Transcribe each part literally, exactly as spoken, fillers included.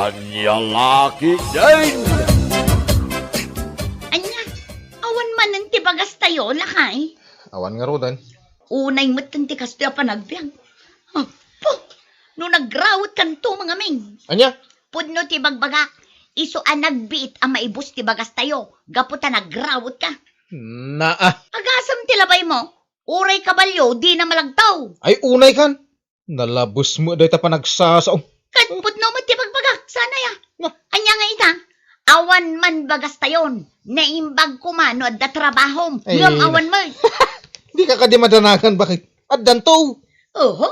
Ania la ketdin? Ania, awan manen ti bagastayo, lakay? Awan ngaruden. Unay metten ti kastoy a panagbiag. Apo, no nagrawetkanto, mangamin. Ania? Pudno ti bagbagak, isu a nagbiit a maibus ti bagastayo, gapu ta nagrawetka. Naa. Agasem ti labaymo, uray kabalio, dina malagtaw. Ay, unay kan. Nalabes met dayta panagsasaom. Ket pudno met ti bagbagak, sanay a. Nga. Ania nga ita? Awan man bagastayon. Naimbag koma no adda trabahom. Ay, ngem na. Awan met. Dika kadi madanagan, baket? Addanto. Oho.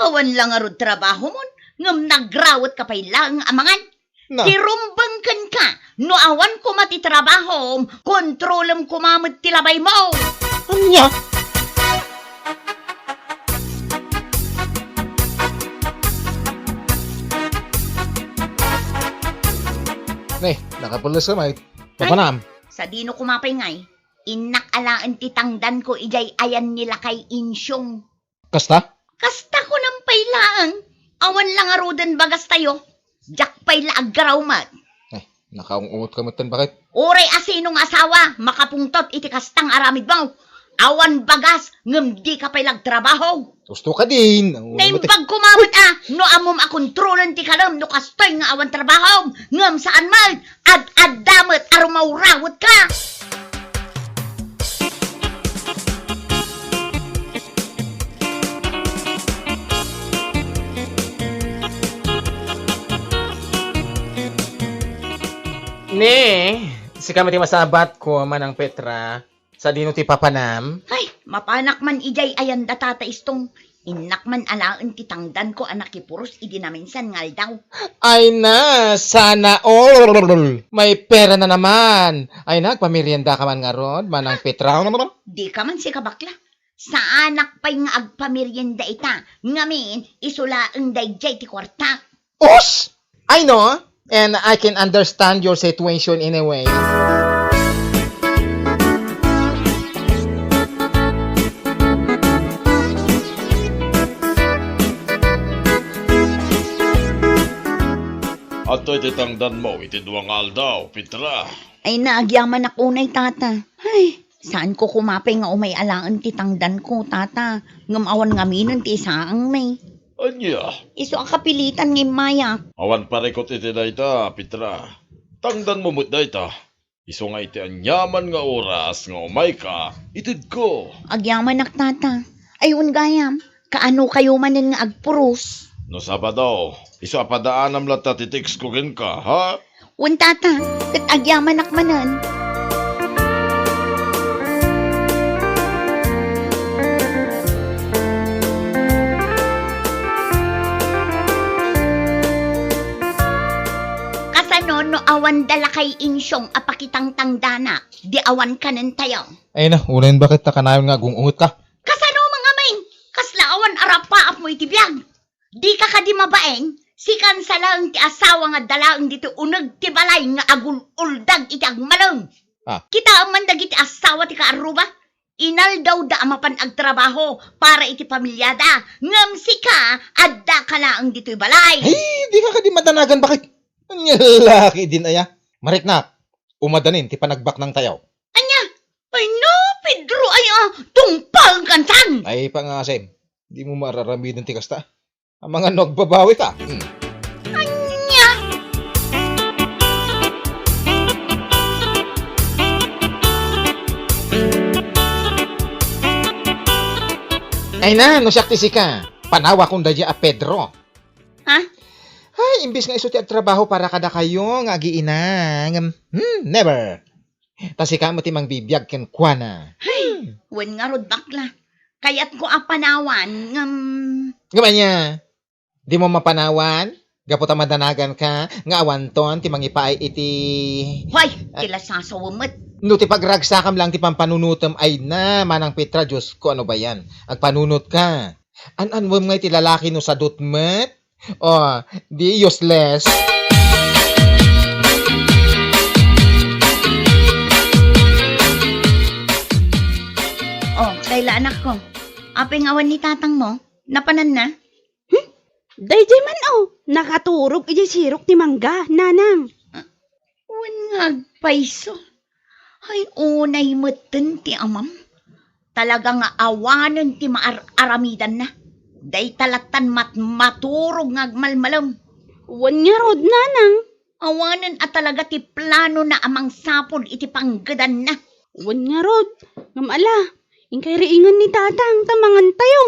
Awan la ngarud trabahomon, ngem nagrawetka pay laeng a mangan. Na. Ti rumbeng kenka, no awan koma ti trabahom, kontrolem koma met ti labaymo. Ania? Ne, nakapulos ka, Mike. Ay, mapanam. Sadino koma pay ngay? Innak alaen ti tangdanko idiay ayan ni Lakay Insyong. Kasta? Kasta kunam pay laeng, awan la ngaruden bagastayo. Diak pay la aggaraw met. Eh, nakaung-ungot ka metten, baket? Uray asino nga asawa, makapungtot iti kasta nga aramidmo. Awan bagas, ngem dika pay la agtrabaho. Gusto ka din. Ang Naimbag koma met a, no ammom a kontrolen ti kalem no kastoy nga awan trabahom, ngem saan met, ad-adda met a rumawrawetka. Ne, sika met ti masabatko, Manang Petra. Sadino ti papanam? Ay, mapanak man idiay ayan da Tata Istong. Innak man alaen ti tangdanko a nakipuros idi naminsan nga aldaw. Ay na, sana all. May pera na naman. Ay na, agpamerienda ka man ngarud, Manang Petra. Dika man sika bakla. Saanak pay nga agpamerienda ita. Ngamin, isu laeng daydiay ti kuarta. Us! I know, and I can understand your situation in a way. Adtoy ti tangdanmo iti dua nga aldaw, Petra. Ay, naagyamanak unay, Tata. Ay, saanko koma pay nga umay alaen ti tangdanko, Tata. Ngem awan ngaminen ti isaangmi. Ania? Isu a kapilitan nga immayak. Awan parikut iti dayta, Petra. Tangdanmo met dayta. Isu nga iti aniaman nga oras nga umayka, itedko. Agyamanak, Tata. Ay, wen gayam, kaano kayo manen nga agpuros? No Sabado, isu a padaanam latta ti text ko kenka, ha? Wen, Tata, ket agyamanak manen. Kasano no awan da Lakay Insyong a pakitangtangdanak, di awan kanentayo? Ay na, unayen baket ta kanayon nga agung-ungot ka. Kasano mangamin? Kasla awan arapaap mo iti biag. Dika kadi mabain, sikan sa laeng ti asawa nga adda laeng ditoy uneg ti balay nga agul-uldag iti agmalem. Ah. Kitaem man dagiti asawa ti kaarruba. Inaldawda a mapan agtrabaho para iti pamiliada, ngem sika, addaka laeng ditoy balay. Ay, dika kadi madanagan, baket? Ania la ketdin aya? Mariknak, umadanin ti panagbaknangtayo. Ania? Ay na, Pedro, ay, ah, tungpal kansan! Ay, pangasem, dimo maararamiden ti kasta. Amangan no agbabawika. Hmm. Ania? Ay na, no siak ti sika, panawakon daydiay a Pedro. Ha? Ay, imbes nga isu ti agtrabaho para kadakayo nga agiina, ngem, hmm, never. Ta sika met ti mangbibiag kenkuana. Hay, hmm. Wen ngarud, bakla. Kayatko a panawan, ngem. Ngem ania? Dimo mapanawan? Gapu ta madanaganka nga awanton ti mangipaay iti. Hoy, ah, ti lasasawem met. No ti pagragsakam lang ti pampanunotem, ay na, Manang Petra, Diosko, ano ba yan? Agpanunotka. An-anwem ngay ti lalaki no sadut met? Oh, di useless. Oh, Kayla, anakko. Apay nga awan ni tatangmo? Napananna? Hmm? Daydiay man, o, nakaturog idiay sirok ti mangga, nanang. Wen nga agpayso. Ay, unay metten ti amam. Talaga nga awanen ti maar-aramidanna. Dayta lattan mat-, maturog nga agmalmalem. Wen ngarud, nanang. Awanen a talaga ti planona a mangsapul iti panggedanna. Wen ngarud, ngem ala, inkay riingen ni tatang ta mangantayo.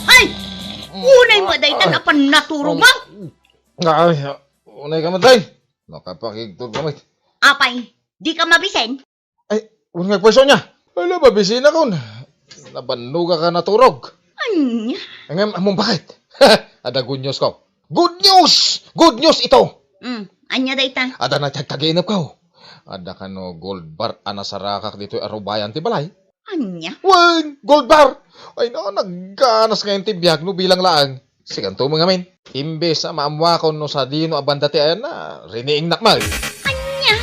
Ay! Unay mo dayta nga pannaturog mo? Ay, unay ka man, tay. Nakapakigtod kami. Apay, di ka mabisen? Ay, wen nga agpayso nia. Ala, mabisina kon. Nabannoga ka naturog. Ania? Ngem, ammom bakit? Adda good news ko. Good news! Good news ito! Mm, ania dayta? Adda na ti agtagainep ko. Adda kano gold bar a nasarakak ditoy arubayan ti balay. Ania? Wen, gold bar! Ay, na, nagganas ngayon ti biag no bilang laeng. Sikanto mo ngamin. Imbes a maammuakon no sadino a banda ti ayanna, riniingnak man. Ania?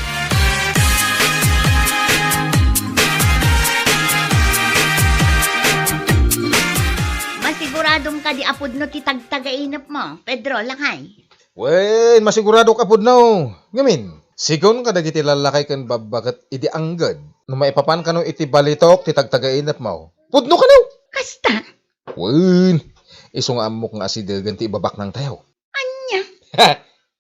Masiguradom kadi a pudno ti tagtagainep mo, Pedro, lakay? Wen, masiguradok a pudno. Ngamin, sigun kadagiti lallakay ken babba ket idi angged, no maipapan kano iti balitok ti tagtagainep mo, pudno kano. Kasta? Wen, isu nga ammok nga asidegen ti ibabaknang tayo. Ania?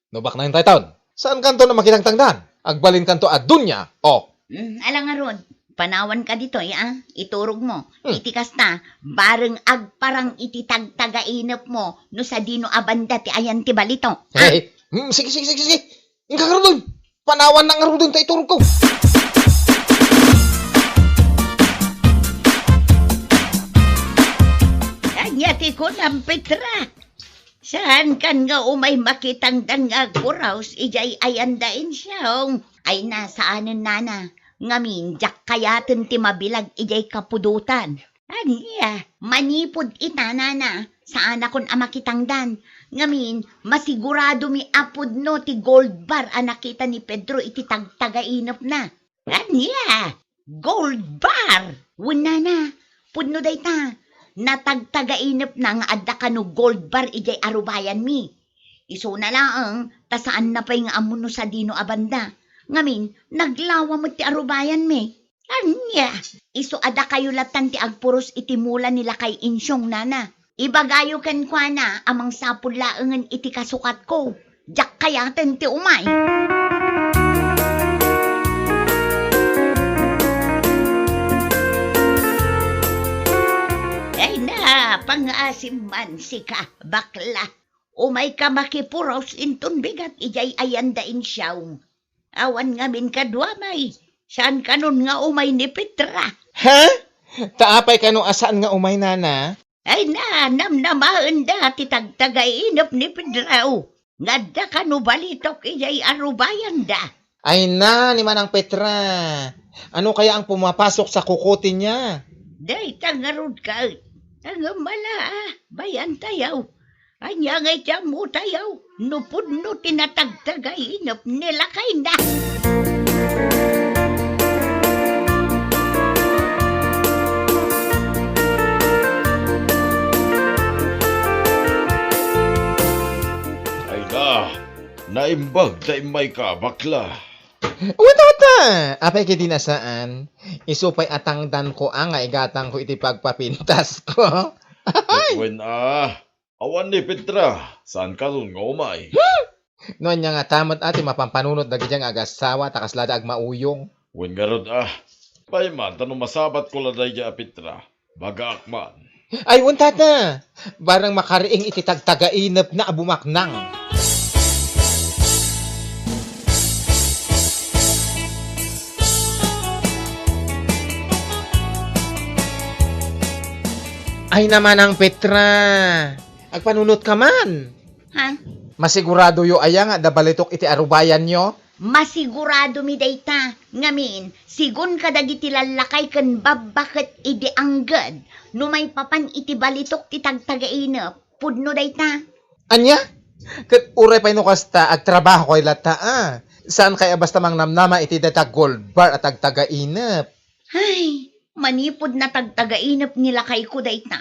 No baknang tayo taon, saan kanto na makitangtangdan? Agbalin kanto a dunya, o. Mm, ala ngarud, panawan ka ditoy, a, iturog mo. Hmm. Iti kasta, bareng agparang iti tagtagainep mo, no sadino a banda ti ayan ti balito. Ha? Hey, hmm, sige, sige, sige, sige. Inka ngaruden. Panawan na ngaruden ta iturog ko. Ania ti kunam, Petra? Saan kan nga umay makitangdan nga agpuraos idiay ayanda insyong? Ay, na, saanen, nana. Ngamin, diak kayaten ti mabilag idiay kapudotan. Ania, manipud ita, nana, saanakon a makitangdan. Ngamin, masiguradomi a pudno ti gold bar a nakita ni Pedro iti tagtagainepna. Ania? Gold bar! Wen, nana, pudno dayta. Natagtagainepna nga adda kano gold bar idiay arubayanmi. Isuna laeng, ta saanna pay nga ammo no sadino a banda. Ngamin, naglawa met ti arubayanmi. Ania? Isu a dakayo latan ti agpuros iti mula ni Lakay Insyong, nana. Ibagayo kenkuana a mangsapul laengen iti kasukatko. Diak kayaten ti umay. Ay na, pangaasim man sika, bakla. Umayka makipuros inton bigat idiay ayanda insyong. Awan ngamin kaduamay, saan kanon nga umay ni Petra. Ha? Ta apay kano a saan nga umay, nana? Ay na, namnamaenda ti tagtagainep ni Pedro. Nga adda kano balitok idiay arubayanda. Ay na, ni Manang Petra. Ano kaya ang pumapasok sa kukote niya? Dayta ngarud ket. Ngem ala, a, bayan tayo. Ania nga iti ammo tayo, no pudno ti natagtagainep ni lakayna. Ay da, naimbag ta immay ka, bakla. Wen, tata! Apay ket di na saan? Isu pay a tangdanko a nga igatangko iti pagpapintasko. Wen a, awan ni Petra, saan kanon nga umay? Hmm? No ania ngata met a ti mapampanunot dagiti nga agassawa ta kaslada agmauyong? Wen ngarud a, pay man ta no masabatko la daydiay a Petra, bagaak man. Ay, wen, tata! Barang makariing iti tagtagainepna a bumaknang. Ay na, Manang Petra! Agpanunot ka man! Ha? Masiguradoyo aya nga adda balitok iti arubayanyo? Masiguradomi dayta. Ngamin, sigun kadagiti lallakay ken babba ket idi angged, no maipapan iti balitok ti tagtagainep, pudno dayta. Ania? Ket uray pay no kasta, agtrabahokayo latta, a. Saankay a basta mangnamnama iti dayta gold bar a tagtagainep. Ay, manipud natagtagainep ni lakayko dayta,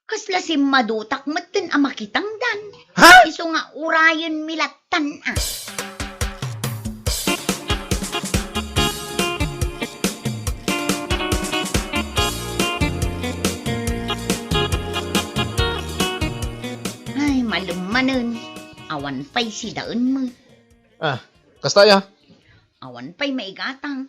kasla simmadutak metten a makitangdan. Ha? Isu nga urayenmi lattan, a. Ay, malem manen. Awan pay sidaen met. Ah, kasta aya? Awan pay maigatang.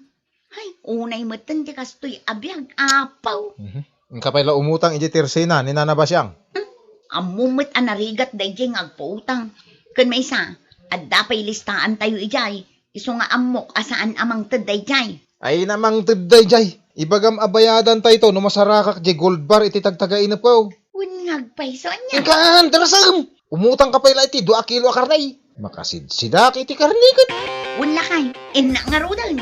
Ay, unay metten ti kastoy a biag, apaw. Mhm. Inka pay la umutang idiay tirsina ni Nana Basiang. Hmm? Ammom met a narigat daydiay nga agpautang. Ken maysa, adda pay listaantayo idiay. Isu nga ammok a saan a mangted daydiay. Ay, namangted daydiay. Ibagam a bayadantayto no masarakak diay gold bar iti tagtagainepko. Wen nga agpayso ania. Inkan, darasem! Umutangka pay la iti dua a kilo a karne. Makasidsidak iti karne ket. Wen lakay, innak ngaruden.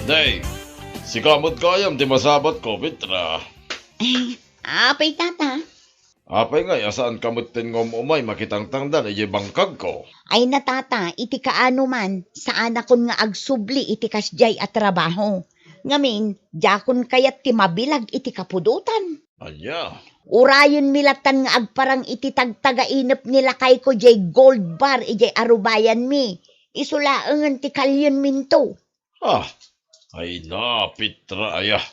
Day, sika met gayam ti masabatko, Petra. Eh, apay, tata? Apay ngay a saanka metten nga um-umay makitangtangdan idiay bangkagko? Ay na, tata, iti kaano man, saanakon nga agsubli iti kasdiay a trabaho. Ngamin, diakon kayat ti mabilag iti kapudotan. Ania? Urayenmi lattan nga agparang iti tagtagainep ni lakayko diay gold bar idiay arubayanmi. Isu laengen ti kalienminto. Ah, ay na, Petra aya.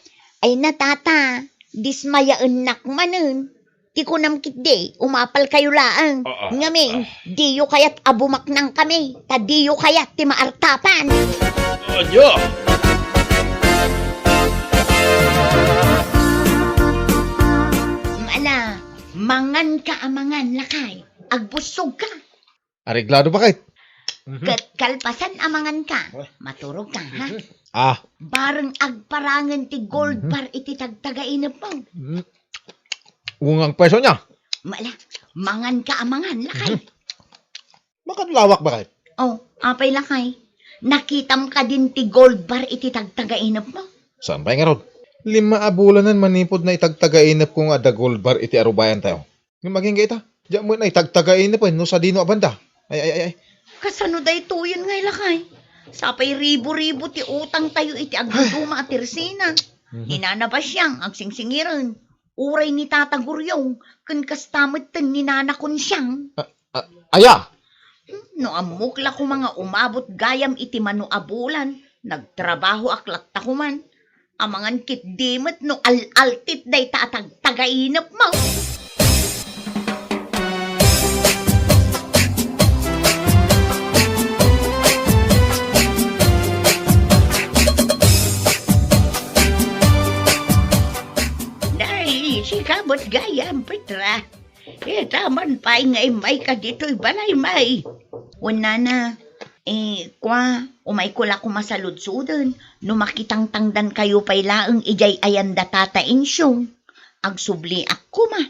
Ay na, tata, dismayaennak manen. Ti kunam ketdi, umapalkayo laeng. Ah, ah, ngamin, ah, diyo kayat a bumaknangkami, ta diyo kayat ti maartapan. Ania? Mala, manganka a mangan, lakay. Agbussogka. Areglado, bakit? Mhm. Ket kalpasan a manganka, maturogka, ha? Mhm. Ah. Bareng agparangen ti gold bar iti tagtagainepmo. Mhm. Ungang peso niya. Mala, manganka a mangan, lakay. Mhm. Makadlawak, bakit? Oh, apay, lakay? Nakitam kadin ti gold bar iti tagtagainepmo? Saan pay ngarud? Lima a bulanen manipud na itagtagainepko nga adda gold bar iti arubayantayo. Ngem agingga ita, diak met naitagtagainep no sadino a banda. Ay, ay, ay, ay. Kasano daytoyen ngay, lakay? Sapay ribo-ribo ti utangtayo iti agduduma a tirsina. Mhm. Ni Nana Basiang, agsingsingiren. Uray ni Tata Guriong, ken kasta metten ni Nana Konsiang. Ah, ah, aya? Hmm, no ammok la koma nga umabot gayam iti mano a bulan, nagtrabahoak latta koman. Amangan ketdi met no al-altit dayta a tagtagainepmo. Nay, sika met gayam, Petra. Ita man pay nga immayka ditoy balay, may. Wen, nana, eh, kua, umayko la koma saludsoden no makitangtangdankayo pay laeng idiay ayan da Tata Insyong. Agsubliak koma.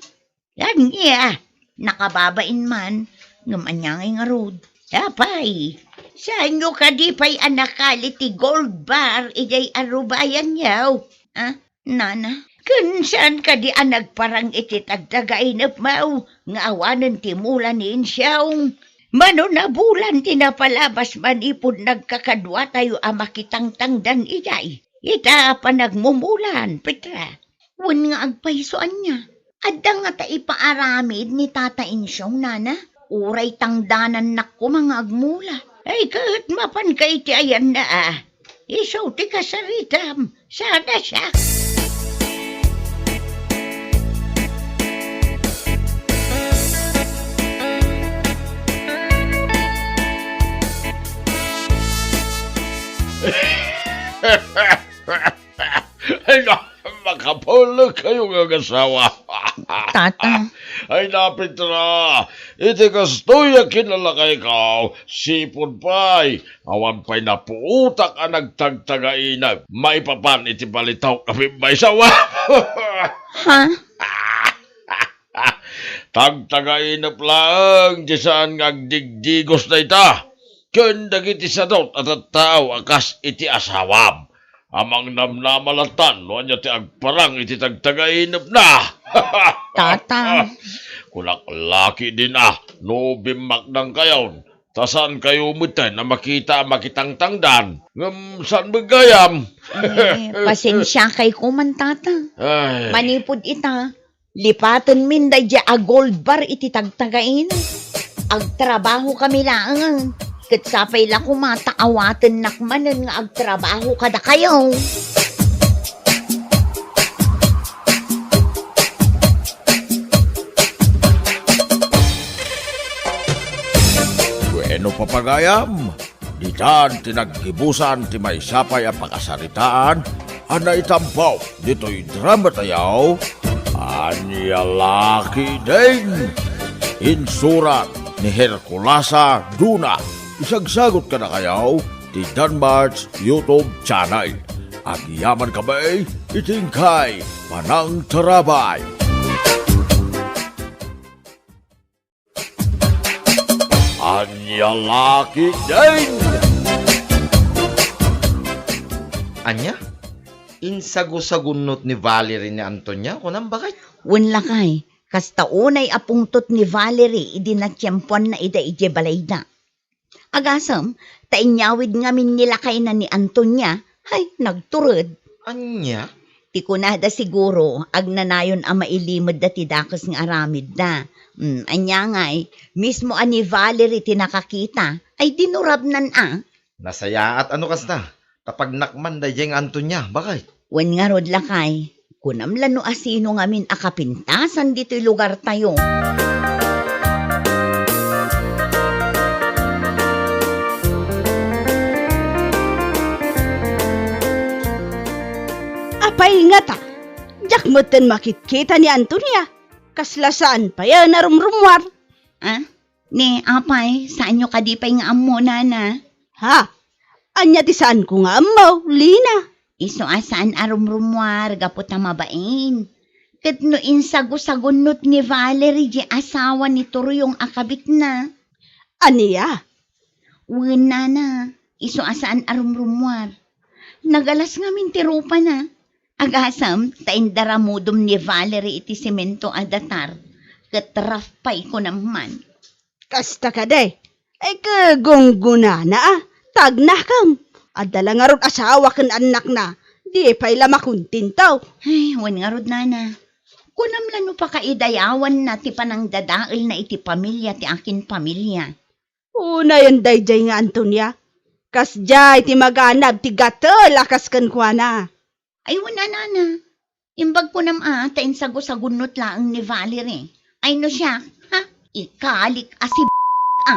Ania, nakababain man, ngem ania ngay ngarud? Apay, saanyo kadi pay a nakali ti gold bar idiay arubayanyo? Ah, Nana, ken saan kadi a nagparang iti tagtagainepmo nga awanen ti mula ni Insyong? Mano a bulan ti napalabas manipud nagkakaduatayo a makitangtangdan idiay ita a panagmumulan, Petra? Wen nga agpayso ania? Adda ngata ipaaramid ni Tata Insyong, nana? Uray tangdanannak koma nga agmula. Ay, ket mapanka iti ayanna, a. Isu ti kasaritam, sana siak. Ay, na, makapulot kayo nga asawa. Tata. Ay, na, Petra, iti kastoy a kinalakayko, sipud pay, awan pay napuotak a nagtagtagainep maipapan iti balitaw a pimmaysawa. Ha? Tagtagainep laeng ti saan nga agdigdigos dayta. ken dagiti sadut a tattao a kas iti asawam. A mangnamnama latta no ania ti agparang iti tagtagainepna. Tata. Kunak laki din a, no bimmakdangkayon, ta saankayo metten a makita a makitangtangdan, ngem saan met gayam. Eh, pasensiakay koman, tata. Ay. Manipud ita, lipatenmin daydiay a gold bar iti tagtagainep. Agtrabaho kami laeng, ket sapay la koma ta awatennak manen nga agtrabaho kadakayo. Bueno, papagayam, ditan ti naggibusan ti maysa pay a pakasaritaan a naitampok ditoy drama tayo, Ania La Ketdin. Insurat ni Herculasa Duna. Isagsagut kadakayo ti Danmart's YouTube channel. Agyaman kami iti inkay panangtarabay. Ania La Ketdin! Ania? Insagusagunnot ni Valerie ni Antonia, kunam, baket? Wen, lakay, kasta unay a pungtot ni Valerie idi natiempoanna ida idiay balayda. Agasem, ta inyawid ngamin ni lakayna ni Antonia, hay, nagtured. Ania? Ti kunada siguro, agnanayon a mailimedda ti dakes nga aramidda. Hmm, ania ngay, mismo a ni Valerie ti nakakita, ay dinurabnan a. Nasayaat a no kasta, ta pagnakman daydiay nga Antonia, baket? Wen ngarud, lakay, kunam la no asino ngamin a kapintasan ditoy lugartayo. Apay ngata, diak metten makitkita ni Antonia. Kasla saan pay a narumrumuar. Ah? Ni, apay, saanyo kadi pay nga ammo, nana? Ha? Ania ti saanko nga ammo, Lina? Isu a saan a rumrumuar gapu ta mabain. Ket no insagusagunnot ni Valerie diay asawa ni Turyong a kabitna. Ania? Wen, nana, isu a saan a rumrumuar. Nagalas ngamin ti rupana. Agasem, ta indaramudom ni Valerie iti semento a datar, ket raf pay kunam man. Kasta kadi, ay, kagunggunana a, tagnakem. Adda la ngarud asawa ken annakna, di pay la makontento. Ay, wen ngarud, nana. Kunam la no pakaidayawanna ti panangdadaelna iti pamilia ti akin pamilia. Unayen daydiay nga Antonia. Kasdiay ti maganab ti gatel a kas kenkuana. Ay, wen a, nana. Imbag kunam a, ta insagusagunnot laeng ni Valerie. Ay, no siak, ha? Ikalik a si a.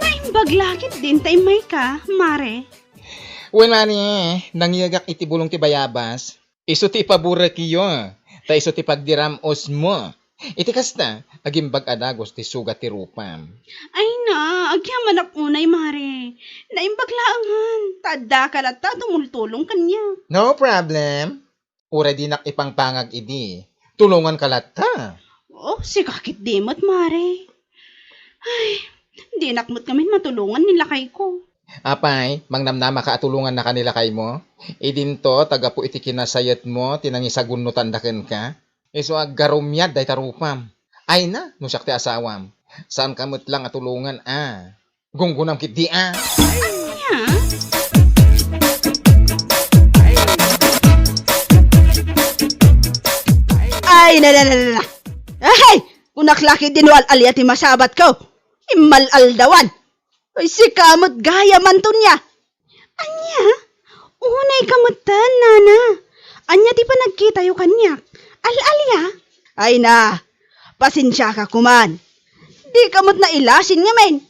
Naimbag la ketdin ta immayka, Mare. Wen, Mare, nangyegak iti bulong ti bayabas. Isu ti ipaburekyo, ta isu ti pagdiram-osmo. Iti kasta, agimbag a dagus ti sugat ti rupam. Ay na, agyamanak unay, Mare. Naimbag laengen, ta addaka latta a tumultulong kaniak. No problem. Uray dinak ipangpangag idi, tulonganka latta. Oh, sika ketdi met, Mare. Ay, dinak met ngamin matulongan ni lakayko. Apay, mangnamnamaka a tulongannaka ni lakaymo? Idinto, ta gapu iti kinasayetmo ti nangisagunnotanda kenka. Isu a aggarumiad dayta rupam. Ay na, no siak ti asawam. Saanka met lang a tulongan a. Gunggunam ketdi a. Ania? Ay, na, na, na, na, na. Ay, kunak la ketdi no al-alia ti masabatko. Immal-aldawan. Ay, sika met gayam, Antonia. Ania? Unayka metten, nana. Ania ti panagkitayo kaniak? Al-alia? Ay na, pasensiaka koman. Dika met nailasin ngamin.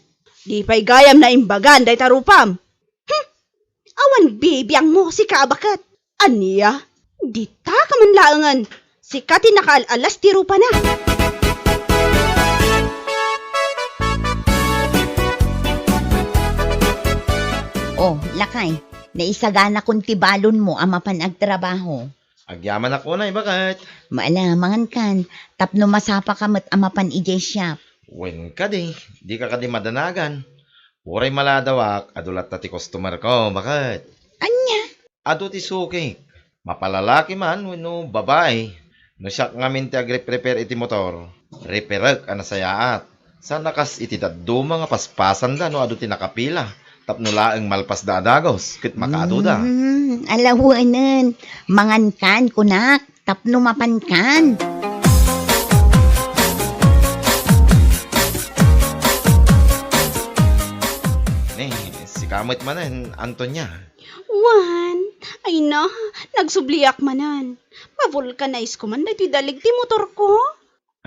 Di pay gayam naimbagan dayta rupam. Hmm. Awan bibiangmo, sika a baket. Ania? Dita ka man laengen. Sika ti nakaal-alas ti rupana. Oh, lakay. Naisaganakon ti balonmo a mapan agtrabaho. Agyamanak unay, baket. Ala, mangankan, tapno masapaka met a mapan idiay siap. Wen kadi, dika kadi madanagan. Uray maladawak, adu latta ti customerko, baket. Ania? Adu ti sukik. Mapalalaki man wenno babai. No siak ngamin ti agreprepair iti motor, repairek a nasayaat. Sana kas iti dadduma nga paspasanda no adu ti nakapila tapno laeng malpasda a dagos ket makaaduda. Mm, ala wenen. Mangankan, kunak, tapno mapankan. Ni, sika met manen, Antonia. Wen, ay na, nagsubliak manen. Pa-vulcanize ko man daytoy dalig ti motorko.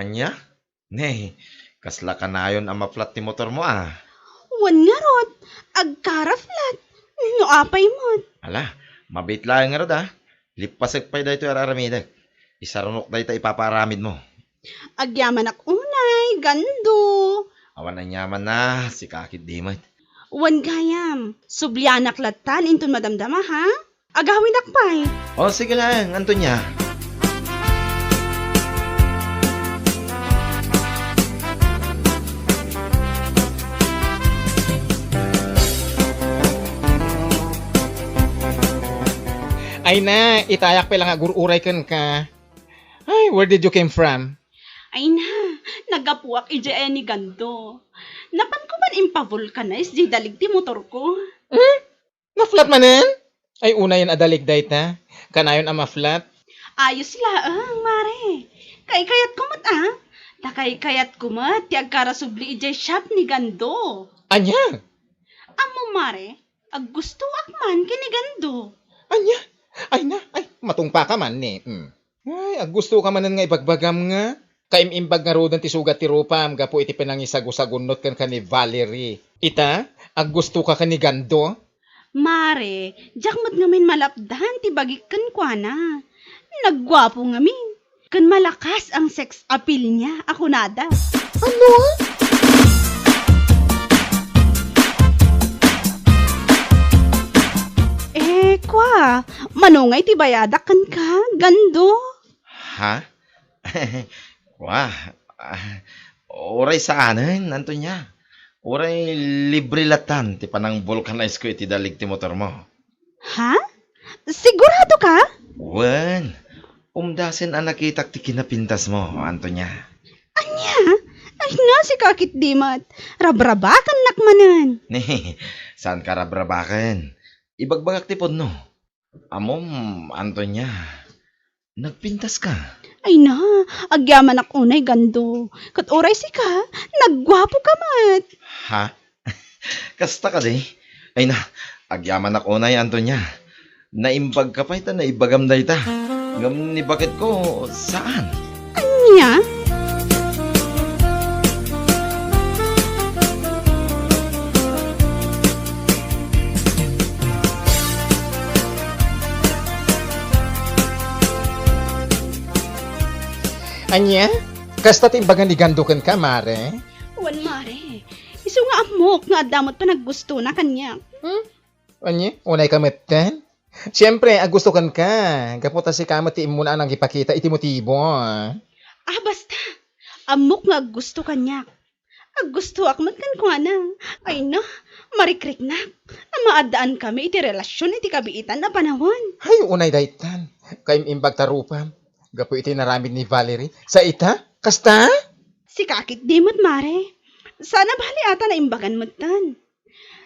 Ania? Ne, kasla kanayon a ma-flat ti motormo, a? Wen ngarud, agkara-flat. No apay met. Ala, mabiit laeng ngarud, a. Lippasek pay daytoy ar-aramidek. Isarunok dayta ipapaaramidmo. Agyamanak unay, Gando. Awan aniamanna, sika ketdi met. Wen gayam, sublianak lattan inton madamdama, ha? Agawinak pay. O, sige laeng, Antonia. Ay na, itayak pay la nga agur-uray kenka. Ay, where did you came from? Ay na, naggapuak idiay ni Gando. Napanko man impa-vulcanize diay dalig ti motorko. Hmm? Na-flat manen? Ay, unayen a dalig dayta. Kanayon a ma-flat. Ayos laeng, mare. Kaykayatko met, a. Ta kaykayatko met ti agkarasubli idiay shop ni Gando. Ania? Ammom, mare, aggustoak man ken ni Gando. Ania? Ay na, ay, matungpaka man ni. Hmm. Ay, aggustoka manen nga ibagbagam nga. Kaim-imbag ngaruden ti sugat ti rupam gapu iti panangisagusagunnot kenka ni Valerie. Ita, aggustoka ken ni Gando? Mare, diak met ngamin malapdan ti bagik kenkuana. Nagguapo ngamin. Ken malakas ang sex appeal niya, a kunada. Ano? Eh, kwa, mano ngay ti bayadak kenka, Gando? Ha? Wa, ah, uray saanen, Antonia. Uray libre lattan ti panang-vulcanize ko iti dalig ti motormo. Ha? Sigurado ka? Wen, umdasen a nakitak ti kinapintasmo, Antonia. Ania? Ay na, sika ketdi met. Rabrabakennak manen. Ne, saan ka rabrabaken? Ibagbagak ti pudno. Ammom, Antonia, nagpintaska. Ay na, agyamanak unay, Gando. Ket uray sika, nagguapoka met. Ha? Kasta kadi? Ay na, agyamanak unay, Antonia. Naimbagka pay ta naibagam dayta. Ngem ni baketko, saan. Ania? Ania? Kasta ti imbaga ni Gando kenka, mare? Wen, mare. Isu nga ammok nga adda met panaggustona kaniak. Hmm? Ania? Unay ka metten? Siempre, aggusto kenka. Gapu ta sika met ti immuna a nangipakita iti motibo. Ah, basta. Ammok nga aggusto kaniak. Aggustoak met kenkuana. Ay na, marikriknak. Maaddankami iti relasion iti kabiitan a panawen. Hay, unay daytan. Kaim-imbag ta rupam. Gapu iti inaramid ni Valerie. Sa ita? Kasta? Sika ketdi met, mare. Saan a bali a ta naimbagan metten.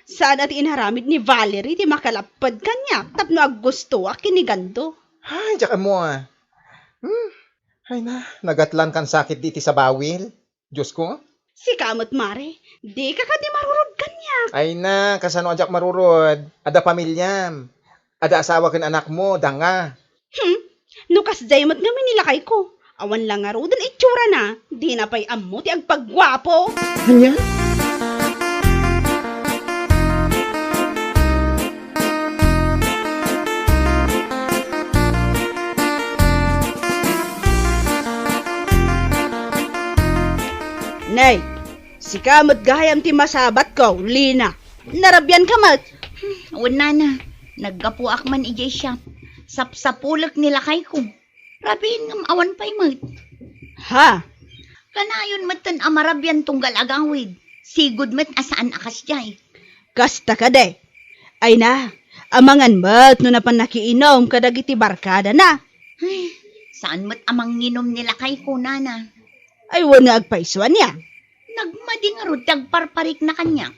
Saan a ti inaramid ni Valerie ti makalapped kaniak tapno aggustoak ken ni Gando. Ay, diak ammo, a. Hmm. Ay na, nagatlan kan sakit di iti sabawil. Diosko? Sika met, mare. Dika kadi marurod kaniak. Ay na, kasano a diak marurod? Adda pamiliam. Adda asawa ken anakmo, danga. Hmm? No kasdiay met ngamin ni lakayko, awan la ngaruden itsurana, dina pay ammo ti agpagguapo. Ania? Nay, sika met gayam ti masabatko, Lina. Narabianka met. Hmm, wen, nana. Naggapuak man idiay shop, sapsapulek ni lakayko. Rabiin ngem awan pay met. Ha? Kanayon metten a marabian tunggal agawid. Sigud met a saan a kasdiay. Kasta kadi. Ay na, amangan met no napan nakiinum kadagiti barkadana. Ay, saan met a manginum ni lakayko, nana. Ay, wen nga agpayso ania? Nagmadi ngarud ti agparparikna kaniak.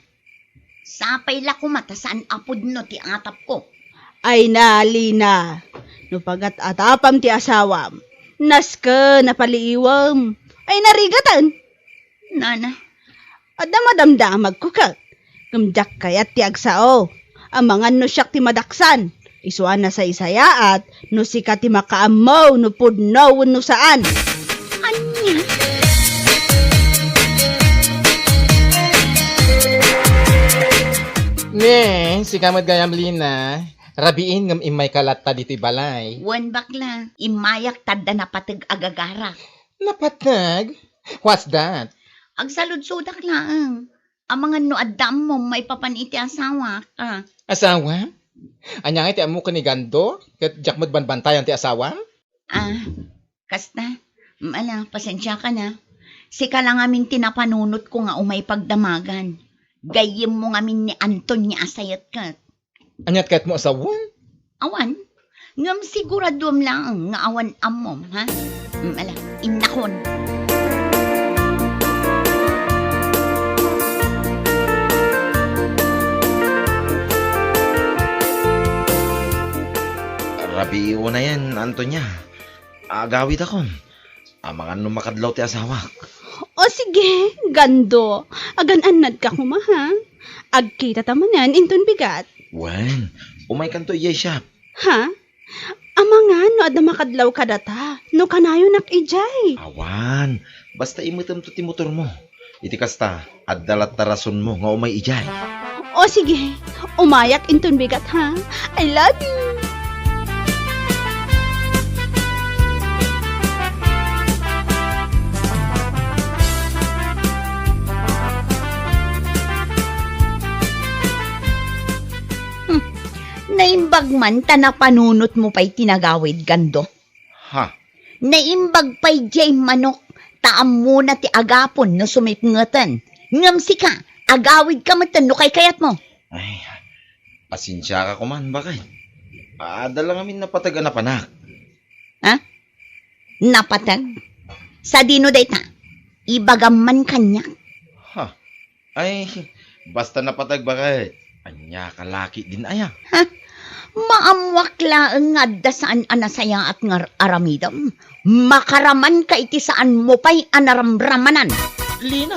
Sapay la koma ta saan a pudno ti atapko. Ay na, Lina, no pagat-atapam ti asawam, nasken a paliiwem. Ay, narigaten. Nana. Adda madamdamagko ket, ngem diak kayat ti agsao. Amangan no siak ti madaksan. Isu a nasaysayaat no sika ti makaammo no pudno wenno saan. Ania? Ne, sika met gayam, Lina. Rabiin ngem immayka latta ditoy balay. Wen, bakla. Immayak ta adda napateg a gagarak. Napateg? What's that? Agsaludsodak laeng. Amangan no adda ammom maipapan iti asawak, a. Asawa? Ania ngay ti ammok ken ni Gando? Ket diak met banbantayan ti asawam? A, kasta. Ala, pasensiakan a. Sika la ngamin ti napanunotko nga umay pagdamagan. Gayyemmo ngamin ni Antonia a sayet ket. Ania ti kayatmo a sawen? Awan. Ngem siguraduem laeng nga awan ammom, ha? Mm, ala, innakon. Rabii unayen, Antonia. Agawidakon. Amangan no makadlaw ti asawak. O sige, Gando. Agan-annadka koma, ha? Agkitata manen inton bigat. Wen, umaykanto idiay shop. Ha? Amangan no adda makadlaw kadata, no kanayonak idiay. Awan, basta imetemto ti motormo. Iti kasta, adda latta rasonmo nga umay idiay. O sige, umayak inton bigat, ha? I love you! Hmm, naimbag man ta napanunotmo pay ti nagawid, Gando. Ha? Naimbag pay diay manok, ta ammona ti agapon no sumipngeten. Ngem sika, agawidka metten no kaykayatmo. Ay, pasensiaka koman, baket. Adda la ngamin napateg a napanak. Ha? Napateg? Sadino dayta? Ibagam man kaniak. Ha? Ay, basta napateg, baket. Ania ka laki din aya? Ha? Maammoak laeng nga adda saan a nasayaat nga ar-, aramidem. Makaramanka iti saanmo pay a naramramanan. Lina.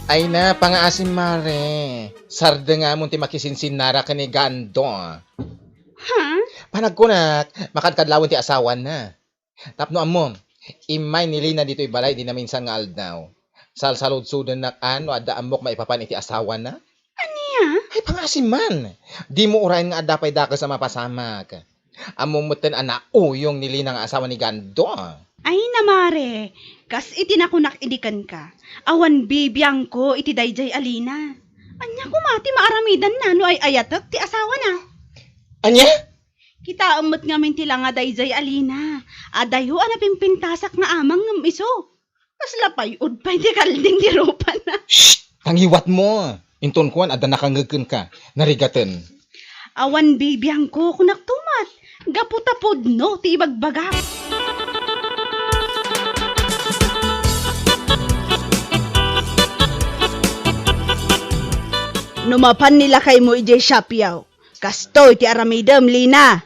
Ay na, pangaasim, mare. Sardengamon ti makisinsinnara ken ni Gando. Ha? Panagkunak, makadkadlawen ti asawana. Tapno ammom, immay ni Lina ditoy balay idi naminsan nga aldaw. Salsaludsodennak a no adda ammok maipapan iti asawana. Ania? Ay, pangaasim man. Dimo urayen nga adda pay dakes a mapasamak. Ammom metten a nauyong ni Lina nga asawa ni Gando. Ay, na, mare, kas iti nakunak idi kenka, awan bibiangko iti daydiay a Lina. Ania koma ti maaramidanna no ay-ayatek ti asawana? Ania? Kitaem met ngamin ti langa daydiay a Lina. Adayo a napimpintasak nga amang ngem isu. Kasla pay-od pay ti kalding ti rupana. Shh! Tangiwatmo! Inton kuan, adda nakangngeg kenka. Narigaten. Awan bibiangko, kunakto met. Gapu ta pudno ti ibagbagak. No mapan ni lakaymo idiay shop yaw, kastoy ti aramidem, Lina.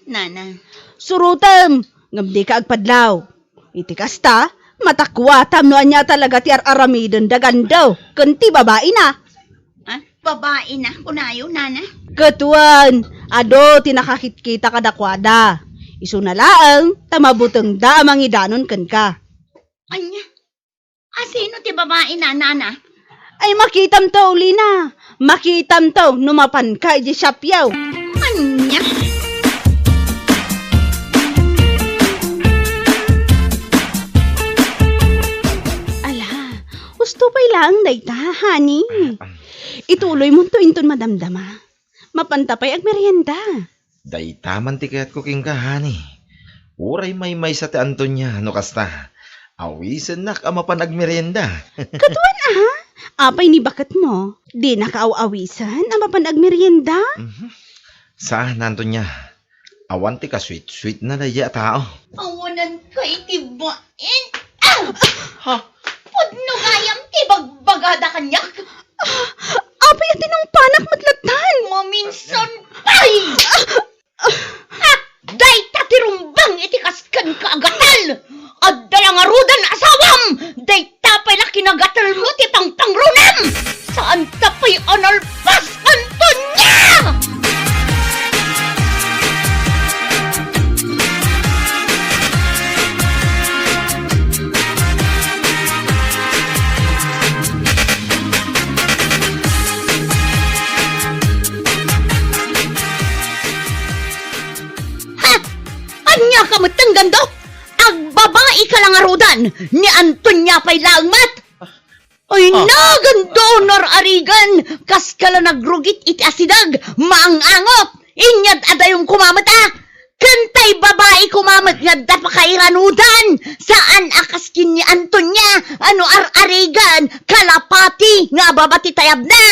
Nana. Surotem, ngem dika agpadlaw. Iti kasta, matakuatam no ania talaga ti ar-aramiden da Gando ken ti babaina. Ah, babaina, kunayo, nana? Ket wen, adu ti nakakitkita kadakuada. Isuna laeng ta mabutengda a mangidanon kenka. Ania? Asino ti babaina, nana? Ay, makitamto, Lina. Makitamto no mapanka idiay shop yaw. Ania? laeng dayta, honey. Ah, ah. Ituloymonto inton madamdama. Mapanta pay agmerienda. Dayta man ti kayatko kenka, honey. Uray maymaysa ti Antonia no kasta. Awisennak a mapan agmerienda. Kaduan, ah? Apay ni baketmo? Dinaka aw-awisen a mapan agmerienda? Mhm. Saan, Antonia. Awan ti kasweet-sweetna daydiay a tao. Awanan kay ti bain. Ah! Ha? Pudno gayam ti bagbagada kaniak. Ah, apay a tinungpanak met lattan? Maminsan pay! Ah! Dayta ti rumbeng iti kaskenka a gatel. Adda la ngaruden asawam. Dayta pay la kinagatelmo ti pangpangrunam. Saanta pay a nalpas, Antonia! Ha? Ania ka met, Gando? Agbabaika la ngaruden, ni Antonia pay laeng met. Ay, Ah. Nagando, Nar-Arigan, kaska la nagrugit iti asideg, maang-angot, inyad adayom koma met, a? Ken tay babai koma met nga adda pakairanudan, saan a kas ken ni Antonia, a no Ar-Arigan, kalapati nga ababa ti tayabna.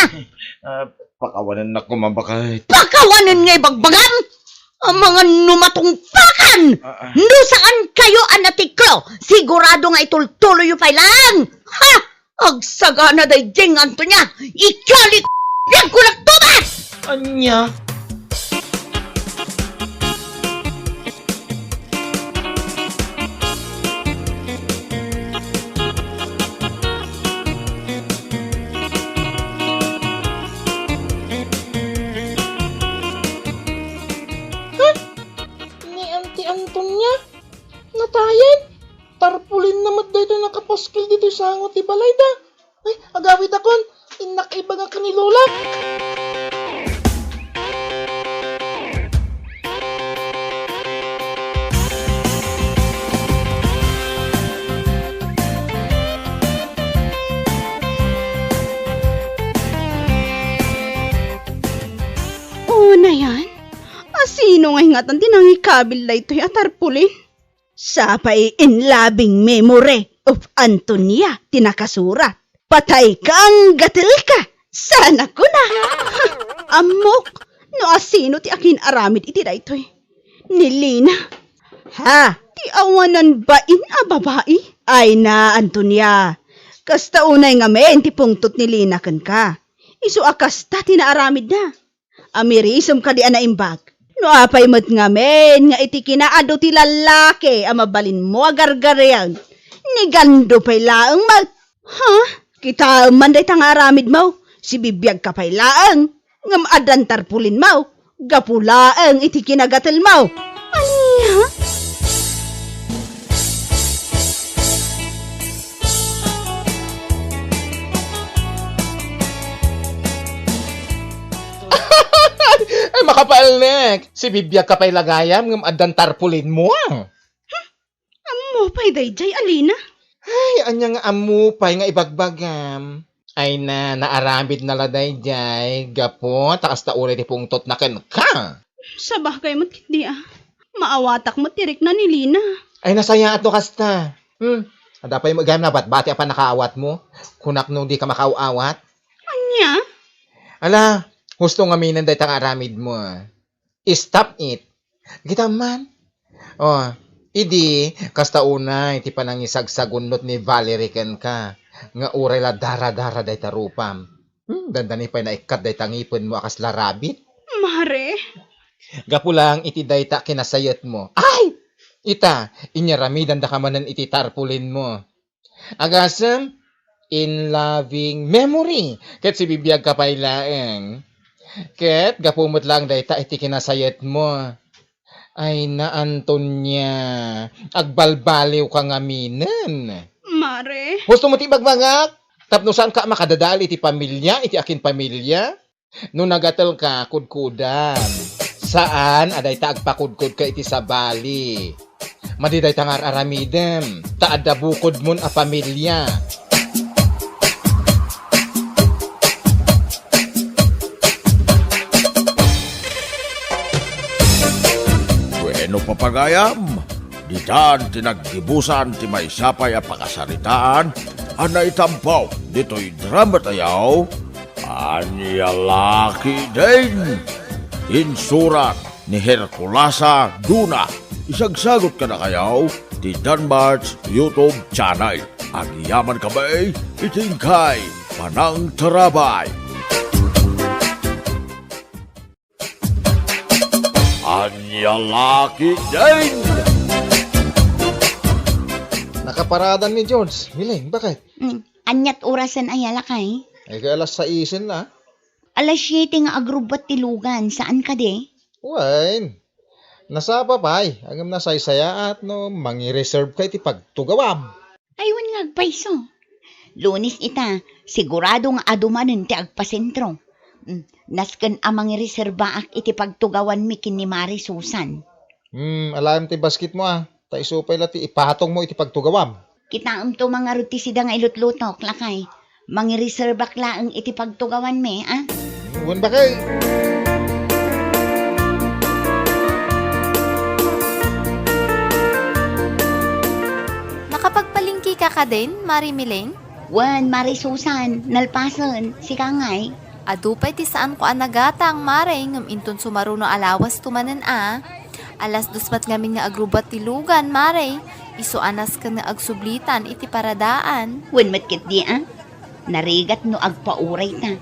Ah, pakawanennak koma, baket. Pakawanen nga ibagbagam? Amangan no matungpakan! Ah, ah. No saan kayo a natiklo, sigurado nga itultuloyyo pay laeng! Ha? Agsagana daydiay nga Antonia, ikali biag ko nagtubas! Ania? Ha? Ni Auntie Antonia? Natayen? Tarpaulin na met daytoy nakapaskil ditoy sango ti balayda. Ay, agawidakon. Innak ibaga ken ni Lola. Unayan, a sino ngay ngatan ti nangikabil daytoy a tarpaulin? Sapay in loving memory of Antonia ti nakasurat. Patay ka, anggatelka! Sana kuna! Ammok, no asino ti akin-aramid iti daytoy. Ni Lina. Ha? Ti awanan bain a babai? Ay na, Antonia. Kasta unay ngamin ti pungtot ni Lina kenka. Isu a kasta ti naaramidna. Amirisem kadi a naimbag. No apay met ngamin nga iti kinaadu ti lallaki a mabalinmo a gargarian, ni Gando pay laeng met. Ha? Kitaem man dayta nga aramidmo, sibibiagka pay laeng, ngem addan tarpulinmo, gapu laeng iti kinagatelmo. Ania? Ay, makapaelnek! Sibibiagka pay la gayam ngem addan tarpulinmo, a? Ammo pay daydiay, Alina? Ay, ania nga ammo pay nga ibagbagam? Ay na, naaramidna la daydiay, gapu ta kasta unay ti pungtotna kenka. Sabagay met ketdi, a. Maawatak met ti rikna ni Lina. Ay, nasayaat no kasta. Hmm, adda pay met gayam nabatbati a pannakaawatmo. Kunak no dika makaaw-awat. Ania? Ala, husto ngaminen dayta nga aramidmo, a. Stop it. Kita man. O, idi, kasta unay ti panangisagsagunnot ni Valerie kenka, nga uray la dara-dara dayta rupam. Hmm, dandani pay naikkat dayta ngipenmo a kasla rabbit. Mare. Gapu lang iti dayta kinasayetmo. Ay! Ita, inyaramidandaka manen iti tarpulinmo. Agasem, in loving memory. Ket sibibiagka pay laeng. Ket gapu met laeng dayta iti kinasayetmo. Ay na, Antonia, agbalbaliwka ngaminen. Mare. Husto mo ti ibagbagak? Tapno saanka a makadadael iti pamilia, iti akin pamilia? No nagatelka, kudkudan. Saan a dayta agpakudkodka iti sabali. Madi dayta nga ar-aramidem, ta adda bukodmon a pamilia. Pagpagayam, ditan ti naggibusan ti maysa pay a pakasaritaan a naitampo ditoy dramatayo, Ania La Ketdin. Insurat ni Herculasa Duna. Isagsagot kadakayo ti Danmart's YouTube channel. Agyaman kami iti inkay panangtarabay. Ania La Ketdin. Nakaparadan ni George. Miling, bakit? Mm, aniat orasen aya, lakay? Ay, kay alas saisen na. Alas siete nga agrubbat ti lugan, saan kadi? Wen, nasapa pay, ngem nasaysayaat no mangi-reserve ka iti pagtugawam. Ay, wen nga agpayso. Lunes ita, sigurado nga adu manen ti agpasentro. Mm, nasken a mangireserbaak iti pagtugawanmi ken ni Mari Susan. Hmm, alaem ti basketmo, a. Ta isu pay la ti ipatongmo iti pagtugawam. Kitaemto man ngarud ti sida nga ilutlutok, lakay. Mangireserbaak laeng iti pagtugawanmi, a? Wen, bakit? Nakapagpalengke ka kadin, Mari Miling? Wen, Mari Susan, nalpasen, sika ngay. Adu pay ti saanko a nagatang, Mari, ngem inton sumaruno a lawasto manen a. Alas dos met ngamin nga agrubbat ti lugan, Mari. Isu a nasken nga agsublitan iti paradaan. Wen met ketdi a. Narigat no agpaurayta.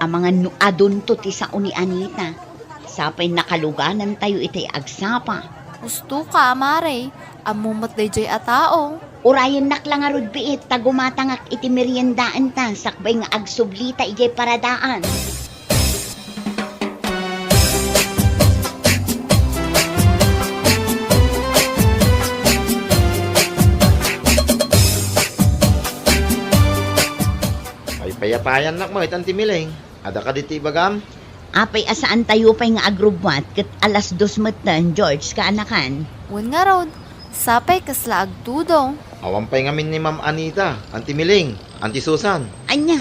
Amangan no adunto ti sao ni Anita. Sapay nakaluganantayo itay agsapa. Husto ka, Mari. Ammom met daydiay a tao. Urayennak la ngarud biit ta gumatangak iti meriendaenta sakbay nga agsublita idiay paradaan. Ay, payapayannak met, Anti Miling. Adda kadi ti ibagam? Apay a saantayo pay nga agrubbuat ket alas dos metten, George, kaanakan? Wen ngarud, sapay kasla agtudong. Awan pay ngamin ni Ma'am Anita, Anti Miling, Anti Susan. Ania,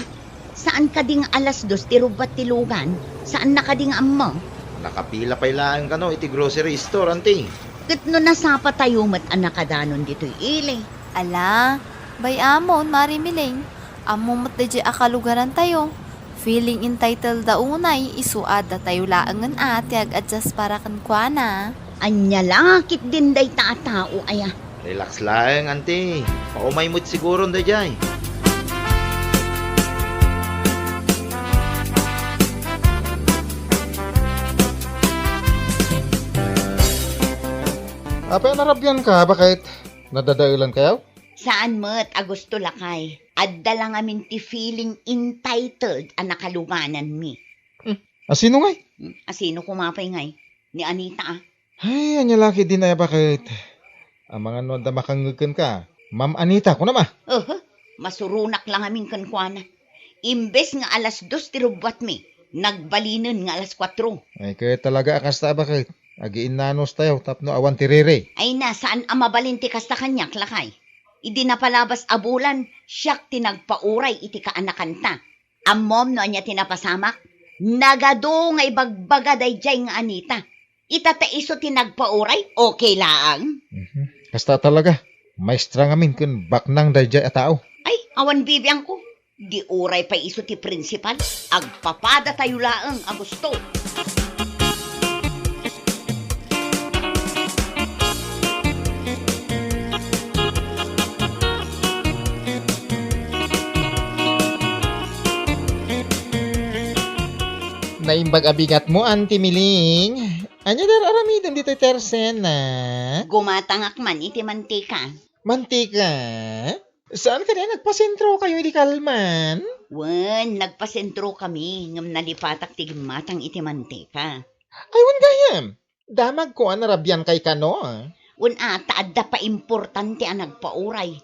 saan kadi nga alas dos ti rubbat ti lugan? Saanna kadi nga ammo? Nakapila pay laeng kano iti grocery store, Anti. Ket no nasapatayo met a nakadanon ditoy ili? Ala, bay-amon, Mari Miling. Ammo met daydiay a kalugarantayo. Feeling entitled da unay, isu a datayo laengen a ti ag-adjust para kenkuana. Ania la ketdin dayta a tao aya? Relax laeng, Anti. Paumay met siguron daydiay. Apay a narabian ka, bakit? Nadadaelan kayo? Saan met a gusto, lakay. Adda la ngamin ti feeling entitled a nakalugananmi. Hmm, asino ngay? Hmm, asino koma pay ngay? Ni Anita, a. Ay, ania la ketdin aya, bakit? Amangan no adda makangngeg kenka. Ma'am Anita, kunam a. Oho, masuronak la ngamin kenkuana. Imbes nga alas dos ti rubbuatmi, nagbalinen nga alas kuatro. Ay, kaya talaga a kasta, bakit? Agiinnanos tayo tapno awan ti riri. Ay na, saan a mabalin ti kasta kaniak, lakay. Idi napalabas a bulan, siak ti nagpauray iti kaanakanta. Ammom no ania ti napasamak? Nagadu nga ibagbaga daydiay nga Anita. Ita ta isu ti nagpauray, okay laang. Mhm. Kasta talaga. Maestra ngamin ken baknang daydiay a tao. Ay, awan bibiangko. Di uray pay isu ti prinsipal, agpapadatayo laeng a gusto. Naimbag a bigatmo, Auntie Miling. Ania ti ar-aramidem ditoy tersena? Gumatangak man iti mantika. Mantika? Saan kadi a nagpasentrokayo idi kalman? Wen, nagpasentrokami, ngem nalipatak ti gimmatang iti mantika. Ay, wen gayam. Damagko a narabiankay kano, a. Wen a, ta adda paimportante a nagpauray.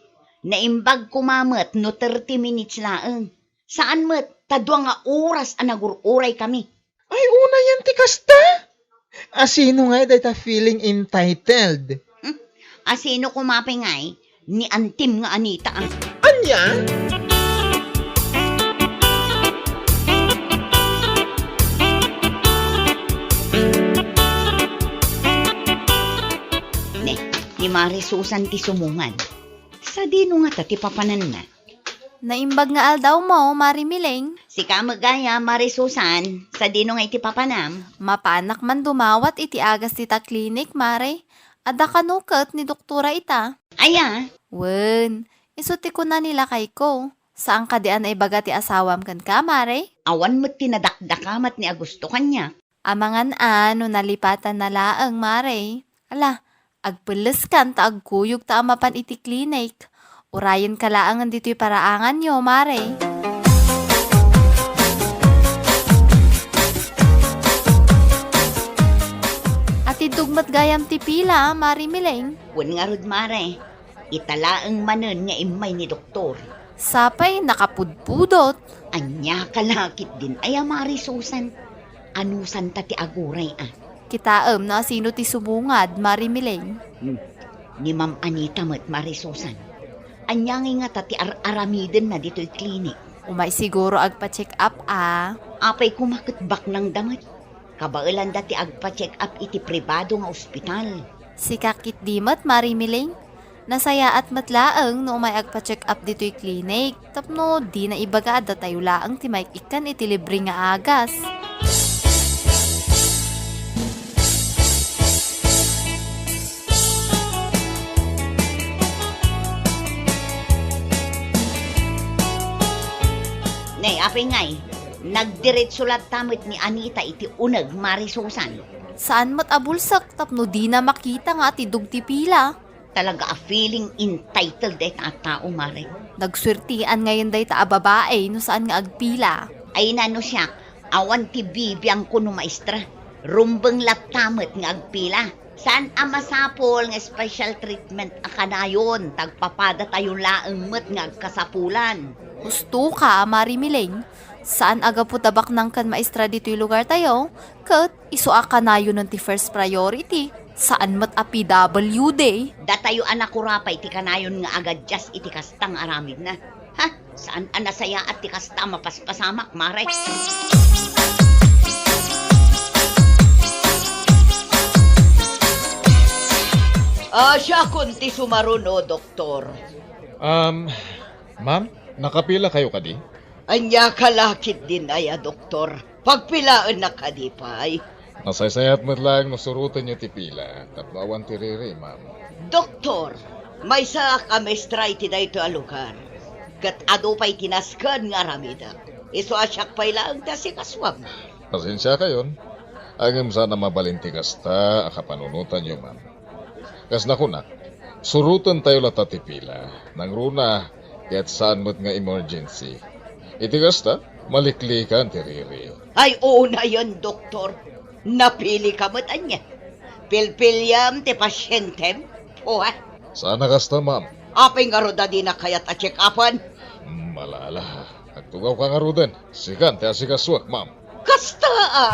Naimbag koma met no thirty minutes laeng. Saan met, ta dua nga oras a nagur-uray kami. Ay, unayen ti kasta? Asino ngay dayta feeling entitled? Hmm? Asino koma pay ngay? Ni Antim nga Anita, a. Ania? Ni Mari Susan ti sumungad. Sadino ngata ti papananna? Naimbag nga aldawmo, Mari Miling. Sika met gayam, Mari Susan. Sadino nga iti papanam? Mapanak man dumawat iti agas dita klinik, Mari. Adda kano ket ni doktora ita? Aya? Wen, isu ti kuna ni lakayko. Saan kadi a naibaga ti asawam kenka, Mari? Awan met ti nadakdakamat ni a gusto kaniak. Amangan a no nalipatanna laeng, Mari. Ala, agpelleskan ta agkuyogta a mapan iti klinik. Urayenka laengen ditoy paraanganyo, Mari. Atiddog met gayam ti pila, Mari Miling? Wen ngarud, Mari. Ita laeng manen nga immay ni doktor. Sapay nakapudpudot. Ania ka la ketdin aya, Mari Susan? Anusanta ti aguray a? Kitaem no asino ti sumungad, Mari Miling. Hmm. Ni Ma'am Anita met, Mari Susan. Ania ngay ngata ti ar-aramidenna ditoy klinik? Umay siguro agpa-check up a. Apay koma ket baknangda met? Kabaelanda ti agpa-check up iti pribado nga ospital. Sika ketdi met, Mari Miling? Nasayaat met laeng no umay agpa-check up ditoy klinik tapno dina ibaga a datayo laeng ti maik-ikkan iti libre nga agas. Nay, apay ngay, nagdiretso latta met ni Anita iti uneg, Mari Susan. Saan met a bulsek tapno dina makita nga atiddog ti pila. Talaga a feeling entitled dayta a tao, Mari. Nagsuertian ngayen dayta a babai no saan nga agpila. Ay na no siak, awan ti bibiangko no maestra. Rumbeng latta met nga agpila. Saan a masapul nga special treatment a kanayon, ta agpapadatayo laeng met nga agkasapulan. Husto ka, Mari Miling. Saan a gapu ta baknang ken maestra ditoy lugartayo, ket isu a kanayonen ti first priority. Saan met a P W D. Datayo a nakurapay ti kanayon nga agadias iti kasta nga aramidna. Ha? Saan a nasayaat ti kasta a mapaspasamak, Mare? Ah, siakon ti sumaruno, Doktor. Um, ma'am, nakapila kayo kadi? Ania ka la ketdin aya, Doktor? Pagpilaennak kadi pay? Nasaysayat met laeng no surotenyo ti pila tapno awan ti riri, ma'am. Doktor, maysaak a maestra iti daytoy a lugar. Ket adu pay ti nasken nga aramidek. Isu a siak pay laeng ti asikasuam. Pasensiakayon, ngem saan a mabalin ti kasta a kapanunotanyo, ma'am. Kas nakunak, surotentayo latta ti pila. Nangruna, ket saan met nga emergency. Iti kasta, maliklikan ti riri. Ay, unayen, Doktor. Napilika met ania? Pilpiliam ti pasientem? Puha. Saan a kasta, ma'am. Apay ngarud a dina kayat a check-upan? Malala, agtugawka ngaruden. Sikan ti asikasuak, ma'am. Kasta a!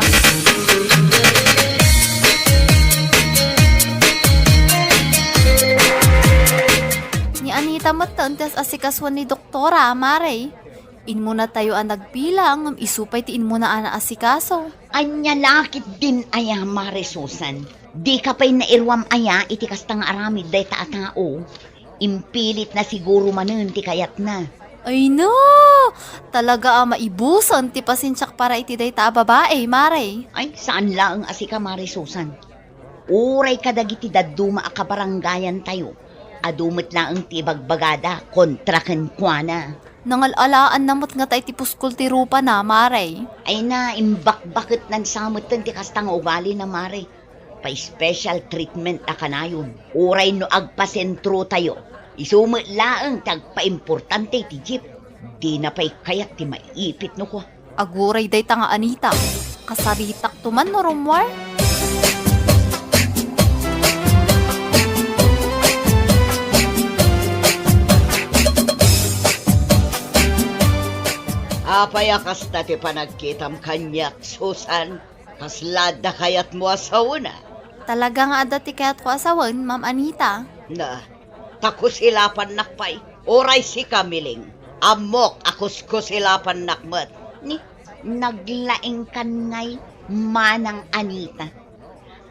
Ni Anita met ti as-asikasuan ni doktora, Mare. Immunatayo a nagpila, ngem isu pay ti immuna a naasikaso. Ania la ketdin aya, Mare Susan? Dika pay nairuam aya iti kasta nga aramid dayta a tao? Impilitna siguro manen ti kayatna. Ay no! Talaga a maibusen ti pasensiak para iti dayta a babai, Mare. Ay, saan laeng a sika, Mare Susan. Uray kadagiti dadduma a kabarangayantayo, adu met laeng ti ibagbagada kontra kenkuana. Nangal-alaanna met ngata iti puskol ti rupana, Mare. Ay na, imbakbaketnan sa metten ti kasta nga ugalina, Mare. Pa-special treatment a kanayon. Uray no agpasentrotayo, isu met laeng ti agpaimportante iti jeep. Dina pay kayat ti maipit no kua. Aguray dayta nga Anita. Kasaritakto man no rummuar. Apay a kasta ti panagkitam kaniak, Susan? Kasla adda kayatmo a sawena? Talaga nga adda ti kayatko a sawen, Ma'am Anita. Na, ta kusilapannak pay. Uray sika, Miling. Ammok a kuskusilapannak met. Ni, naglaingkan ngay, Manang Anita.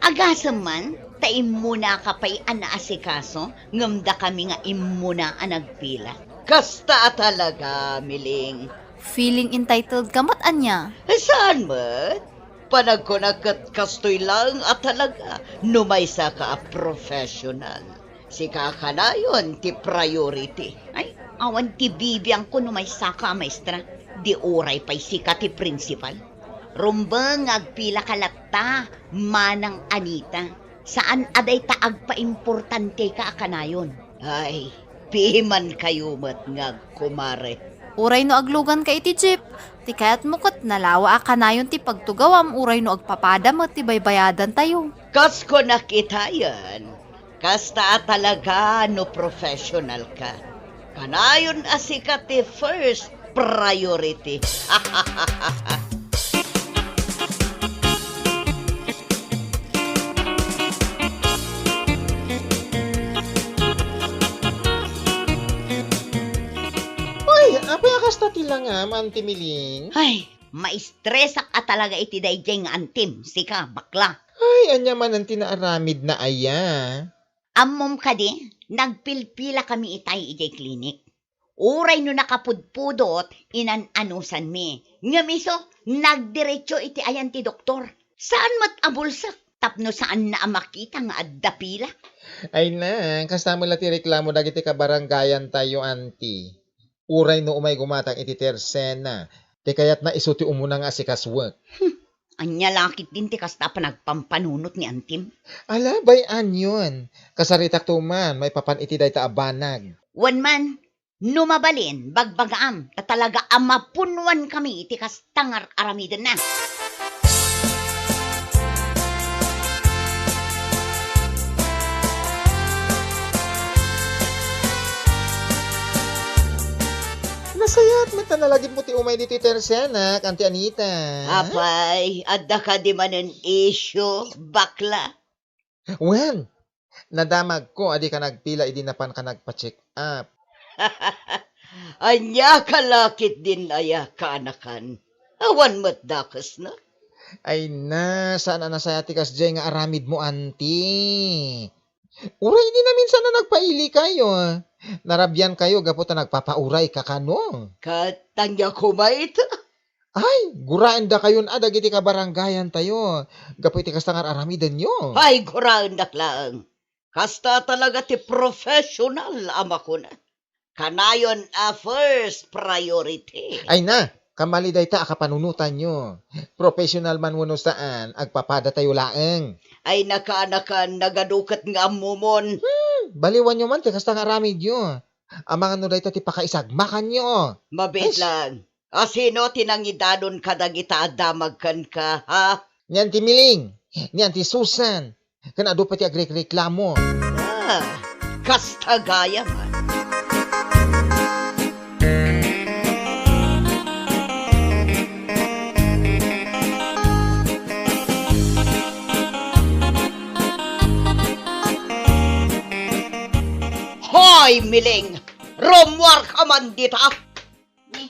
Agasem man, Ta immunaka pay a naasikaso, ngem dakami nga immuna a nagpila. Kasta a talaga, Miling. Feeling entitled ka met, ania? Saan met? Panagkunak ket kastoy laeng a talaga no maysaka a professional. Sika kanayon ti priority. Ay, awan ti bibiangko no maysaka a maestra. Di uray pay sika ti principal. Rumbeng nga agpilaka latta, Manang Anita. Saan a dayta agpaimportanteka a kanayon. Ay, pimankayo met nga agkumare. Uray no agluganka iti jeep, ti kayatmo ket nalawa a kanayon ti pagtugawam uray no agpapada met ti baybayadantayo. Kas kunak itayen, kasta a talaga no professional ka. Kanayon a sika ti first priority. Uy, apay a kasta ti langam, Auntie Miling? Ay, maistresak a talaga iti daydiay nga antim, sika, bakla. Ay, ania manen ti naaramidna aya? Ammom kadi, nagpilpilakami itay idiay klinik. Uray no nakapudpudot, inan-anusanmi. Ngem isu, nagdiretso iti ayan ti doktor. Saan met a bulsek tapno saanna a makita nga adda pila. Ay na, kasta met la ti reklamo dagiti kabarangayantayo, Auntie. Uray no umay gumatang iti tersena, ti kayatna isu ti umuna nga asikasuek. Hmm, ania la ketdin ti kasta a panagpampanunot ni Antim? Ala, bay-anyon. Kasaritakto man maipapan iti dayta a banag. Wen man, no mabalin, bagbagaam, ta talaga a mapunnoankami iti kasta nga ar-aramidenna. Nasayaat met a nalagipmo ti umay ditoy tersenak, Auntie Anita. Apay, adda kadi manen issue, bakla? Wen, nadamagko a dika nagpila idi napanka nagpa-check up. Ania ka la ketdin aya, kaanakan? Awan met dakesna. Ay na, saan a nasayaat ti kasdiay nga aramidmo, Auntie. Uray idi naminsan a nagpailikayo, narabiankayo gapu ta nagpapaurayka kano. Ket ania koma ita? Ay, guraendakayon a dagiti kabarangayantayo gapu iti kasta nga ar-aramidenyo. Ay, guraendak laeng. Kasta talaga ti professional a makuna. Kanayon a first priority. Ay na, kamali dayta a kapanunotanyo. Professional man wenno saan, agpapadatayo laeng. Ay, nakaanakan, nagadu ket nga ammomon. Hmm, baliwanyo man ti kasta nga aramidyo. Amangan no dayta ti pakaisagmakanyo. Mabiit Ay, laeng. A sino ti nangidanon kadagita a damag kenka, ha? Ni Auntie Miling, ni Auntie Susan, ken adu pay ti agrekreklamo. Ah, kasta gayam, ah. Hoy, Miling! Rummuarka man dita! Ni,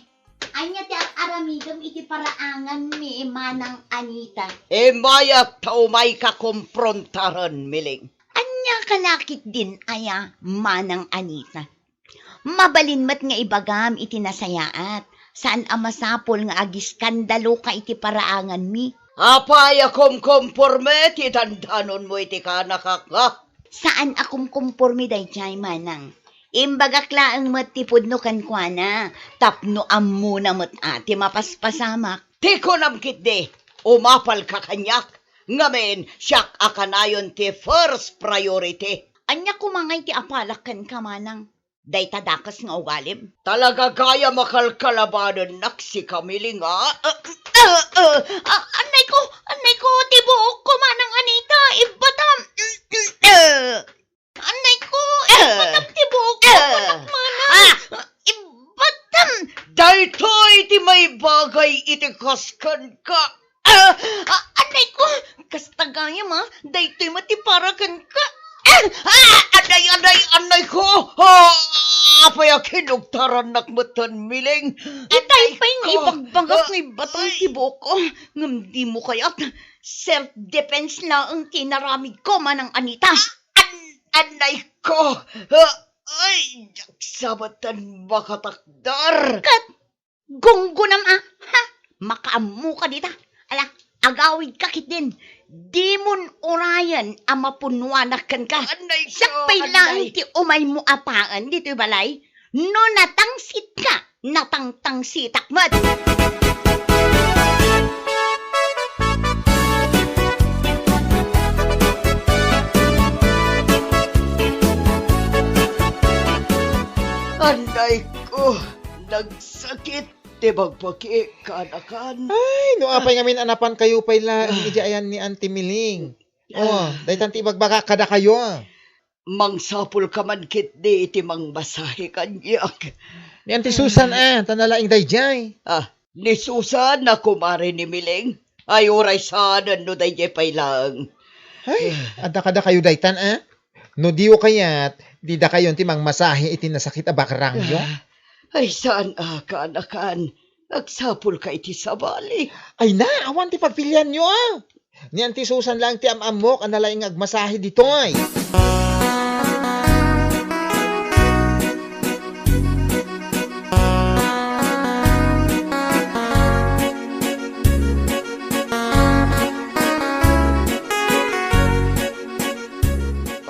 ania ti ar-aramidem iti paraanganmi, Manang Anita? Immayak ta umayka komprontaran, Miling. Ania ka la ketdin aya, Manang Anita? Mabalin met nga ibagam iti nasayaat. Saan a masapul nga agiskandaloka iti paraanganmi. Apay a kumkomporme ti dandanonmo iti kaanakak, nga? Saan a kumkomporme daydiay, Manang. Imbagak laeng met ti pudno kenkuana, tapno ammona met a ti mapaspasamak. Ti kunam ketdi, umapalka kaniak, ngamin siak a kanayon ti first priority. Ania koma ngay ti apalak kenka, Manang? Dayta dakes nga ugalim. Talaga gayam a kalkalabanennak, sika, Miling, a. Ah, ah, ah, ah, annay ko, annay ko, ti buokko, Manang Anita, ibbatam. Annay ko, ibbatam ti buokko, ah, Manang. Ah! Ibbatam. Daytoy ti maibagay iti kas kenka. Ah! Ah, annay ko! Kasta gayam, ah. Daytoy met ti para kenka. Ah! Ah! Aday, aday, annay ko! Ah! Apay a kinugtarannak metten, Miling? Itay pay nga ibagbagak nga ibatang ti buokko, ngem dimo kayat. Self-defense laeng ti inaramidko, Manang Anita. An-, anayko! Ah, ay, diak sa metten makatakder! Ket gunggonam a, ha? Makaammoka dita. Ala, agawidka ketdin. Dimon urayen a mapunnoanak kenka. Anayko, siak pay laeng ti umaymo a paen ditoy balay. No natangsitka, natangtangsitak met. Anayko, nagsakit ti bagbagi, kaanakan. Ay, no apay ngamin a napankayo pay laeng idi ayan ni Auntie Miling. Oh, daytan ti ibagbagak kadakayo. Mangsapulka man ketdi iti mangmasahe kaniak. Ni Auntie Susan, ah, ta nalaing daydiay. Ah, ni Susan a kumare ni Miling. Ay, uray saanen no daydiay pay laeng. Ay, adda kadakayo daytan, ah? No diyo kayat, didakayon ti mangmasahe iti nasakit a bakrangyo? Ah, ay, saan a, kaanakan. Agsapulka iti sabali. Ay na, awan ti pagpilianyo, ah. Ni Auntie Susan laeng ti am-ammok a nalaing nga agmasahe ditoy.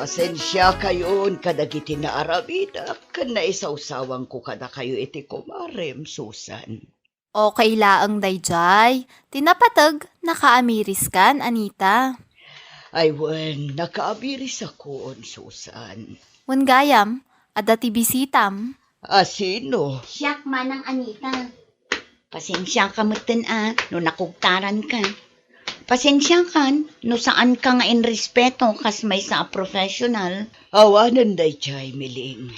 Pasensiakayon kadagiti naaramidek ken naisawsawanko kadakayo iti kumarem, Susan. Okay laeng daydiay. Ti napateg, nakaamiriskan, Anita? Ay wen, nakaamirisakon, Susan. Wen gayam, adda ti bisitam. A sino? Siak, Manang Anita. Pasensiaka metten a no nakugtaranka. Pasensiakan no saanka nga inrespeto kas maysa a professional. Awanen daydiay, Miling.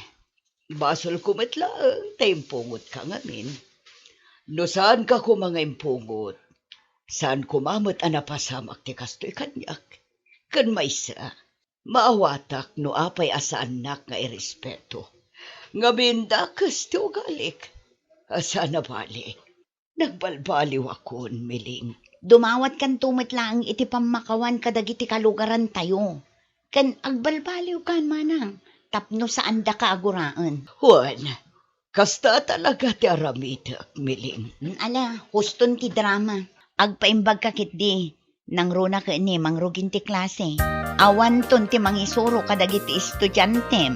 Basolko met laeng ta impungotka ngamin. No saanka koma nga impungot, saan koma met a napasamak ti kastoy kaniak. Ken maysa, maawatak no apay a saannak nga irespeto. Ngamin, dakes ti ugalik. Saan a bale, nagbalbaliwakon, Miling. Dumawatkanto met laeng iti pammakawan kadagiti kalugarantayo. Ken agbalbaliwkan, Manang, tapno saandaka a guraen. Wen, kasta talaga ti aramidek, Miling. Ala, huston ti drama. Agpaimbagka ketdi. Nangruna ket ni mangrugin ti klase. Awanton ti mangisuro kadagiti estudiantem.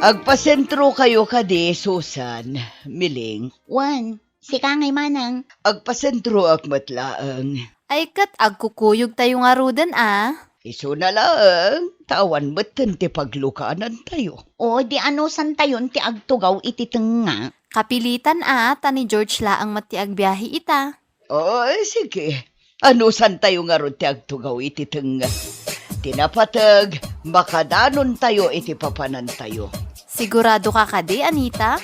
Agpasentrokayo kadi, Susan, Miling. Wen, sika ngay, Manang. Agpasentroak met laeng. Ay, ket agkukuyogtayo ngaruden a. Isuna laeng, ta awan metten ti paglukanantayo. O, di anusantayon ti agtugaw iti tengnga. Kapilitan a, ta ni George laeng met ti agbiahe ita. O, sige. Anusantayo ngarud ti agtugaw iti tengnga. Ti napateg, makadanontayo iti papanantayo. Siguradoka kadi, Anita?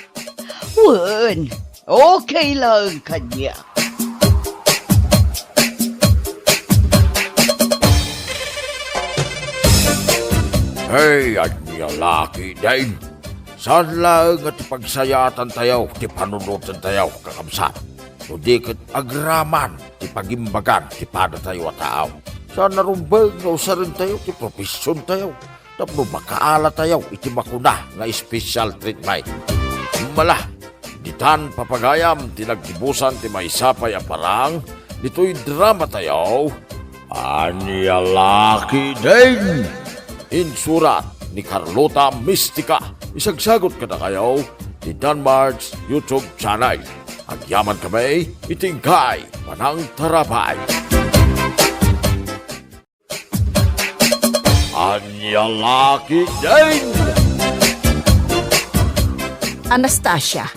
Wen, okay laeng kaniak. Hey, ania la ketdin? Saan laeng nga ti pagsayaatantayo ti panunotentayo, kakabsat, no di ket agraman ti pagimbagan ti padatayo a tao. Saan a rumbeng nga usarentayo ti profesiontayo tapno makaalatayo iti makuna nga special treatment. Mala, ditan, papagayam, ti naggibusan ti maysa pay a parang ditoy dramatayo, Ania la ketdin? Insurat ni Carlota Mistica. Isagsagut kadakayo ti Danmart's YouTube channel. Agyamankami iti inkay panangtarabay. Ania la ketdin? Anastasia,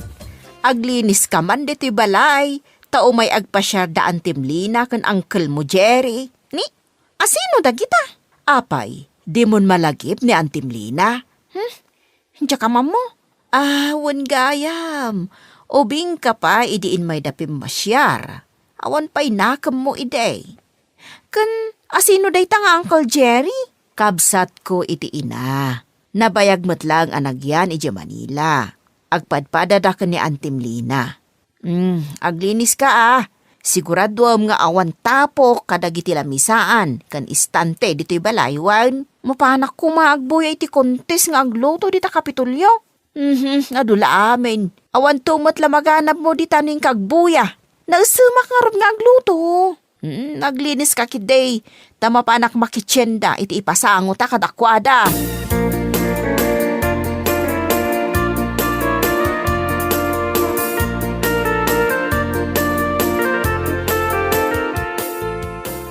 agliniska man ditoy balay, ta umay agpasiar da Antem Lina ken Uncle mo Jerry. Ni, asino dagita? Apay, dimon malagip ni Antem Lina? Hmm? Diak ammo? Ah, wen gayam. Ubingka pay idi immayda pimmasiar. Awan pay nakemmo idi. Ken asino dayta nga Uncle Jerry? Kabsatko iti ina. Nabayag met laeng a nagyan idiay Manila. Agpadpadada ken ni Antim Lina. Hmm, aglinis ka, a. Siguraduem nga awan tapok kadagiti lamisaan ken istante ditoy balay wen. Mapanak koma agbuya iti kontes nga agluto dita Kapitolyo. Mhm, adu la amin. Awan to met la maganabmo dita no inka agbuya. Naesemak ngarud nga agluto. Hmm, aglinis ka ketdi, ta mapanak makitienda iti ipasangota kadakuada.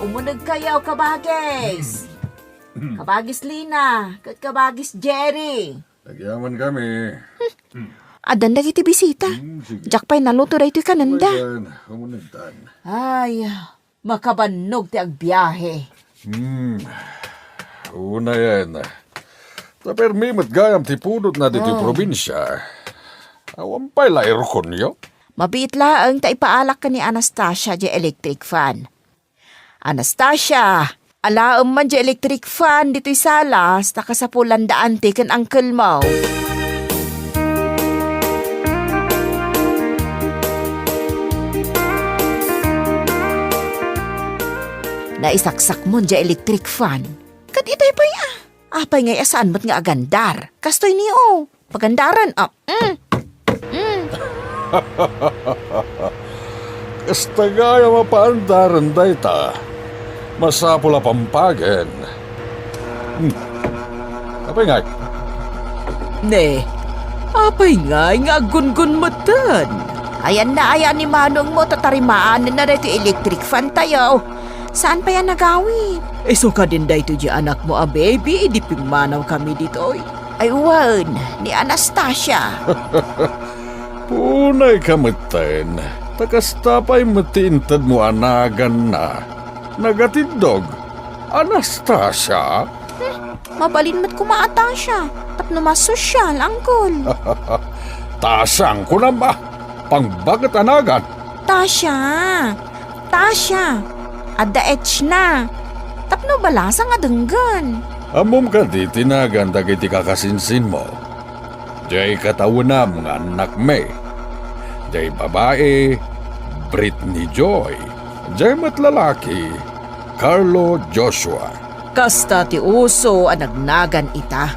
Umunegkayo, kabagis. Kabagis Lina, ket kabagis Jerry. Agyaman kami. Addan dagiti bisita. Hmm, sige. Diak pay naluto daytoy kanenda. Umuneg tan. Ay, makabannog ti agbiahe. Hmm. Unayen. Ta permi met gayam ti pudotna ditoy probinsia. Awan pay la airconyo? Mabiit laeng ta ipaalak ken ni Anastasia diay electric fan. Anastasia, alaem man diay electric fan ditoy sala, ta kasapulan da anti ken uncle mo. Naisaksakmon diay electric fan. Ket itay pay a. Apay ngay a saan met nga agandar? Kastoy ni, o. Pagandaren, a. Mm. Mm. Kasta gayam a paandaren dayta. Masapul a pampagen. Hmm. Apay ngay? Ne, apay ngay nga aggungun metten? Ayanna aya ni manongmo ta tarimaanenna daytoy electric fan tayo. Saan pay a nagawid? Isu kadin daytoy diay anakmo a baby idi pimmanawkami ditoy. Ay wen, ni Anastasia. Punayka metten, ta kasta pay met ti intedmo a naganna. Nagatiddog, Anastasia. Hmm, mabalin met koma a Tasha, tapno mas sosyal, uncle. Tasha ang kunam a, pangbaket a nagan. Tasha, Tasha, adda H na. Tapno balasang a denggen. Ammom kadi ti nagan dagiti kakasinsinmo? Diay katawenam nga annakmi. Diay babai, Britney Joy. Diay met lalaki, Carlo Joshua. Kasta ti uso a nagnagan ita.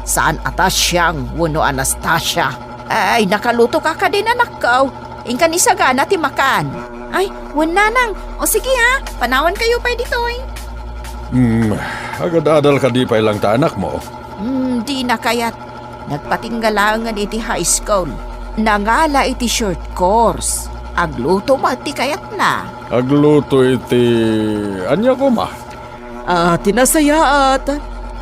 Saan a Tasyang wenno Anastasia. Ay, nakaluto ka kadin, anakko. Inkan isagana ti makan. Ay, wen nanang. O sige ha, panawan kayo pay ditoy. Hmm, agad-adal kadi pay lang ta anakmo? Hmm, dina kayat. Nagpatingga laengen iti high school. Nangala iti short course. Agluto met ti kayatna. Agluto iti ania koma? Ah, ti nasayaat,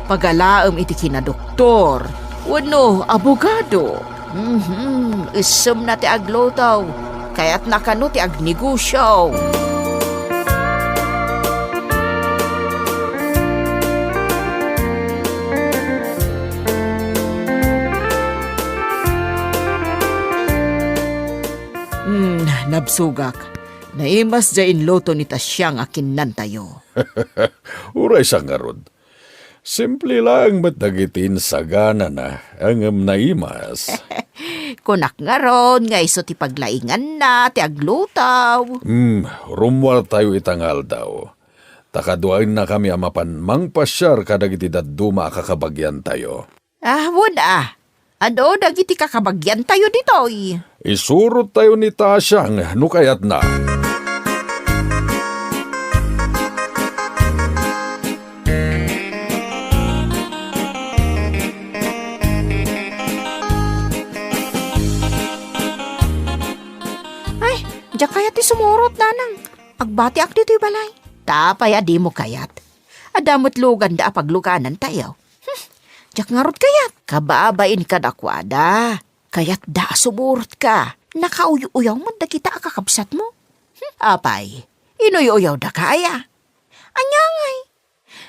pagalaem iti kinadoktor wenno abogado. Mhm, issemna ti agluto. Kayatna kano ti agnegosio. Hmm, nabsogak. Naimas diay inluto ni Tasyang a kinnantayo. Uray sa ngarud. Simple laeng met dagiti insaganana, ngem naimas. Kunak ngarud nga isu ti paglainganna ti agluto. Hmm, rummuartayo ita nga aldaw. Ta kaduaennakami a mapan mangpasiar kadagiti dadduma a kakabagiantayo. Ah, wen a. Adu dagiti kakabagiantayo ditoy. Isurottayo ni Tasyang no kayatna. Ay, diak kayat ti sumurot, nanang. Agbatiak ditoy balay. Ta apay a dimo kayat? Adda met luganda a pagluganantayo. Hmm, diak ngarud kayat. Kababain kadakuada. Kayatda a sumurotka. Nakauy-uyaw met dagita a kakabsatmo. Hmm, apay, inuy-uyawdaka aya? Ania ngay?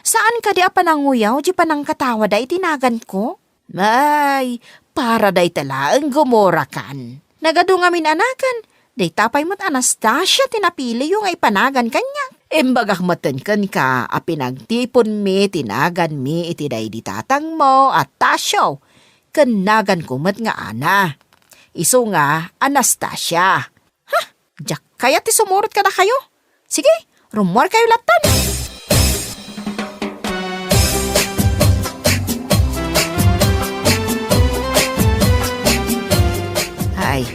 Saan kadi a pananguyaw ti panangkatawada iti naganko? Ay, para dayta laeng gumurakan. Nagadu ngamin a nagan, Dayta pay met Anastasia ti napiliyo nga ipanagan kaniak. Imbagak metten kenka a pinagtiponmi ti naganmi iti daydi tatangmo a Tasio, ken naganko met nga Ana. Isu nga Anastasia. Ha? Diak kayat ti sumurot kadakayo. Sige, rummuarkayo lattan. Ay,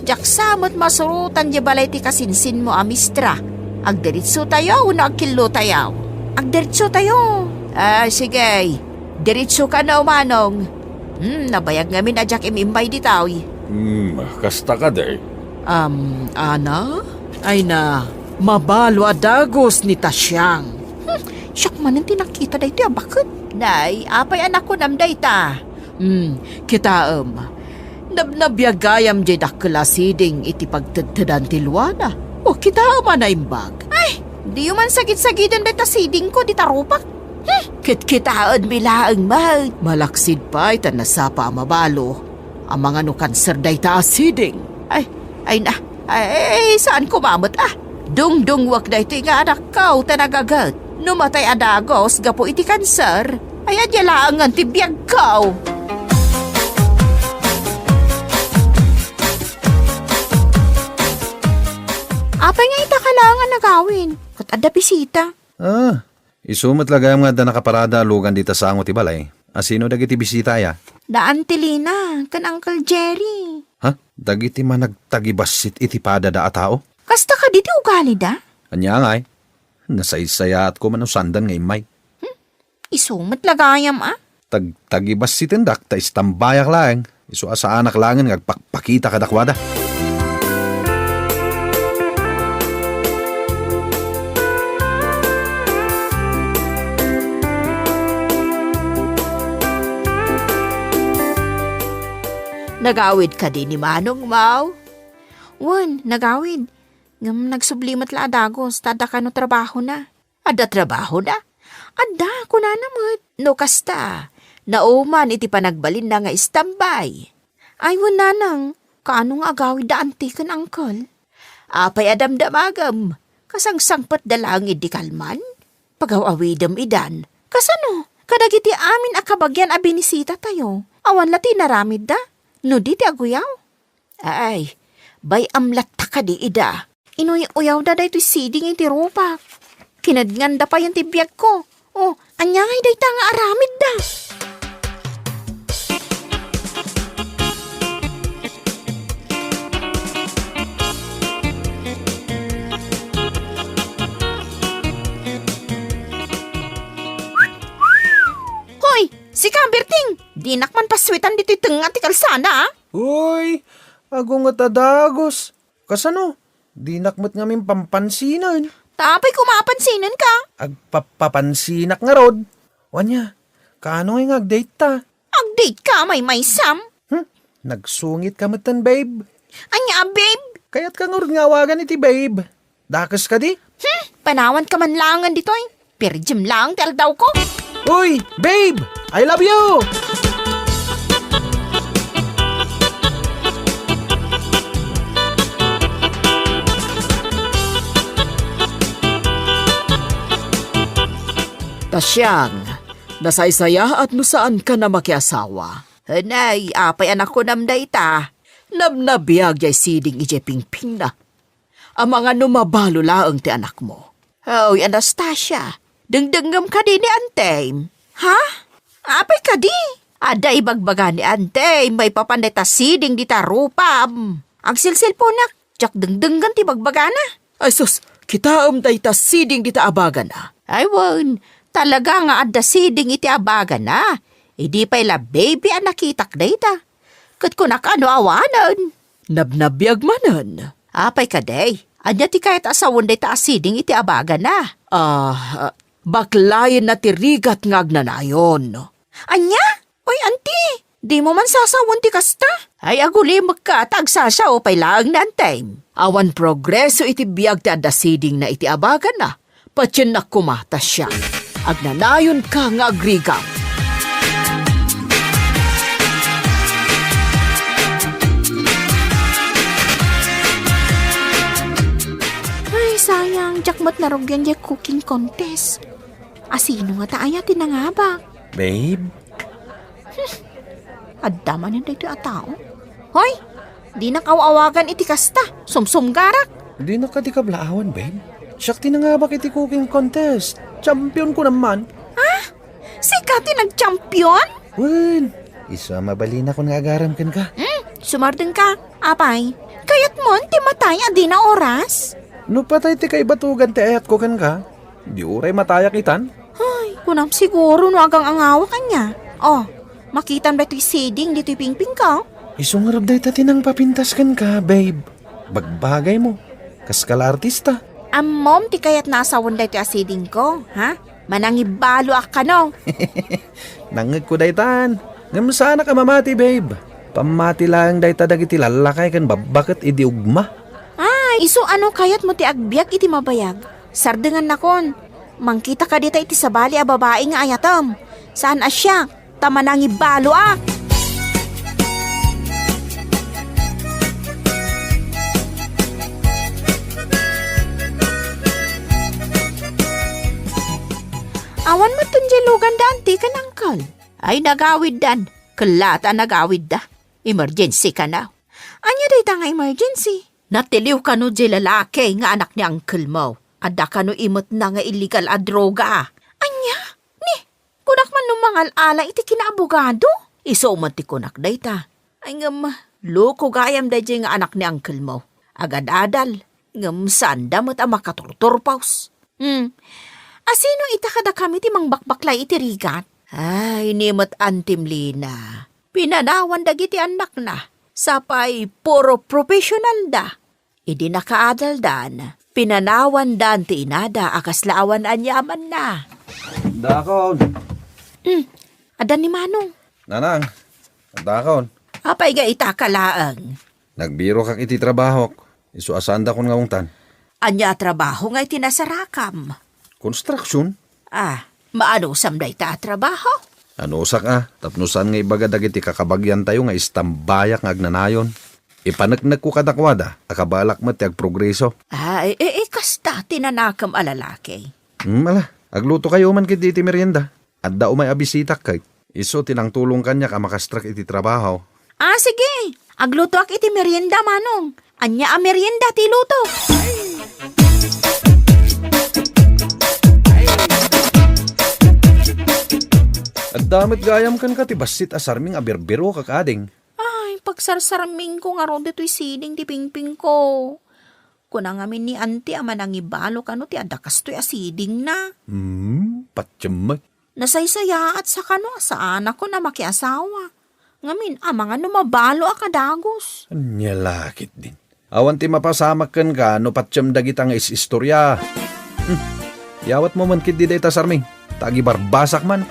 diak sa met masurotan diay balay ti kasinsinmo a mistra. Agdiritsotayo wenno agkillotayo? Agdiritsotayo. Ah, sige. Diritso kano, Manong. Hmm, nabayag ngamin a diak im-immay ditoy. Hmm, kasta kadi? Um, Ana? Ay na, mabalo a dagus ni Tasiang. Hmm, siak manen ti nakita daytoy a baket. Nay, apay a nakunam dayta? Hmm, kitaem. Nabnabiag gayam diay dakkel a siding iti pagtedtedan ti luana. O, kitaem a naimbag. Ay, diyo man sagid-sagiden dayta sidingko, dita rupak. Hmm, kitkitaenmi laeng met. Malaksid pay ta nasapa a mabalo. Amangan no kanser dayta a siding. Ay, ay na, ay, ay, saan koma met, ah? Dungdungwak daytoy nga anakko ta nagaget. No matay a dagus gapu iti kanser, ay adda laengen ti biagko. Apay nga ita ka laeng a nagawid? Ket adda bisita. Ah, isu met la gayam nga adda nakaparada a lugan dita sango ti balay. A sino dagiti bisita aya? Da Auntie Lina ken Uncle Jerry. Ha? Dagiti managtagibassit iti padada a tao? Kasta kadi ti ugalida? Ania ngay? Nasaysayaatko man no saandan nga immay. Hmm? Isu met la gayam a? Tagtagibassitendak ta istambayak laeng. Isu a saanak laengen nga agpakpakita kadakuada. Nagawid kadi ni manongmo? Wen, nagawid. Ngem nagsubli met la a dagus, ta adda kano trabahona. Adda trabahona? Adda, kunana met. No kasta, nauman iti panagbalinna nga istambay. Ay, wen nanang, kaano nga agawid da anti ken angkel? Apay a damdamagem? Kasangsangpetda laeng idi kalman? Pagaw-awidem idan. Kasano? Kadagiti amin a kabagian a binisitatayo, awan la ti inaramidda? No di ti aguyaw? Ay, bay-am latta kadi ida. Inuy-uyawda daytoy siding iti rupak. Kinednganda payen ti biagko. O, ania ngay dayta nga aramidda? Hoy, sika, Berting! Dinak man pasuetan ditoy tengnga ti kalsada, a? Uy, agunget a dagus. Kasano? Dinak met ngamin pampansinen. Ta apay koma a pansinenka? Agpapapansinak ngarud. Wania, kaano ngay nga agdate ta? Agdate ka, maymaysam? Hmm? Nagsungit ka metten, babe. Ania, babe? Kayat ka ngarud nga awagan iti babe. Dakes kadi? Hmm, panawan ka man laengen ditoy. Pirjem laeng ti aldawko. Uy, babe! I love you! Ta siang, nasaysayaat no saankan a makiasawa. Nay, apay a nakunam dayta? Nabnabiag jay siding idiay pingpingna. Amangan no mabalo laeng ti anakmo. Oy, Anastasia, dengdengngem kadi ni Antem? Ha? Apay kadi? Adda ibagbaga ni Antem maipapan dayta siding dita rupam. Agsilsilponak, diak dengdenggen ti bagbagana. Ay sus, kitaem dayta siding dita abagana. Ay wen, talaga nga adda siding iti abagana. Idi pay la baby a nakitak dayta. Ket kunak a no awanen. Nabnabiag manen. Apay kadi? Ania ti kayat a sawen dayta a siding iti abagana? Ah, baklayenna ti rigat nga agnanayon. Ania? Oy, anti, dimo man sasawen ti kasta? Ay, agulimekka ta agsasao pay laeng ni Antem. Awan progreso iti biag ti adda sidingna iti abagana. Patiennak koma ta siak. Agnanayonka nga agrigat. Diak met narugian diay cooking contest. A sino ngata aya ti nangabak? Babe? Adda manen daytoy a tao? Hoy! Dinak aw-awagan iti kasta. Sumsumgarak. Dinak kadi kablaawan, babe. Siak ti nangabak iti cooking contest. Champion ko naman. Ah? Sika ti nag-champion? Wen, isu a mabalinakon nga agaram kenka. Hmm, sumardengka. Apay, kayatmon ti matay a dina oras? No patay ti kaibatugan ti ayatko kenka, di uray matayak itan? Ay, kunam siguro no agang-angawak ania. Oh, makitam daytoy siding ditoy pingpingko? Isu ngarud dayta ti nangpapintas kenka, babe. Bagbagaymo. Kaska la artista. Ammom ti kayatna a sawen daytoy a sidingko, ha? Manangibaloak kano. Nangngegko daytan. Ngem saanak a mamati, babe. Pammati laeng dayta dagiti lallakay ken babbaket idi ugma. Ah, isu a no kayatmo ti agbiag iti mabayag, sardengannakon. Mangkitaka dita iti sabali a babai nga ayatem. Saan a siak, ta manangibaloak. Awan met diay luganda, anti ken uncle. Ay, nagawiddan. Kella ta nagawidda. Emergency kano. Ania dayta nga emergency? Natiliw kano diay lalaki nga anak ni uncle-mo. Adda kano imetna nga illegal a droga. Ania? Ni, kunak man no mangal-ala iti kinaabogado. Isu met ti kunak dayta. Ay ngem, loko gayam daydiay nga anak ni uncle-mo. Agad-adal, ngem saanda met a makaturturpos. Hmm. A sino ita kadakami ti mangbakbaklay iti rigat? Ay, ni met Antim Lina. Pinanawan dagiti annakna. Sapay puro professional da. Idi nakaadaldan, pinanawandan ti inada a kasla awan aniamanna. Dakon. Hmm. Adda ni Manong. Nanang, dakon. Apay nga ita ka laeng? Nagbirokak iti trabahok. Isu a saandakon nga ungtan. Ania a trabaho nga iti nasarakam? Construction. Ah, maanusam dayta a trabaho? Anusak a, tapno saan nga ibaga dagiti kakabagiantayo nga istambayak nga agnanayon. Ipaneknekko kadakuada a kabaelak met ti agprogreso. Ah, e, e, e, kasta ti nanakem a lalaki. Hmm, ala, aglutokayo man ketdi iti merienda. Adda umay a bisitak ket isu ti nangtulong kaniak a makastrek iti trabaho. Ah, sige. Aglutoak iti merienda, Manong. Ania a merienda ti iluto? Adda met gayam kenka ti bassit a sarming a birbirokak, ading. Ay, pagsarsarmingko ngarud ditoy siding ti pingpingko. Kuna ngamin ni Auntie a manangibalo kano ti adda kastoy a sidingna. Hmm, patiem met. Nasaysayaat sa kano a saanakon a makiasawa. Ngamin, amangan no mabaloak a dagus. Ania la ketdin. Awan ti mapasamak kenka no patiem dagita nga is-istoria. Hmm. Yawatmo man ketdi dayta sarming, ta agibarbasak man.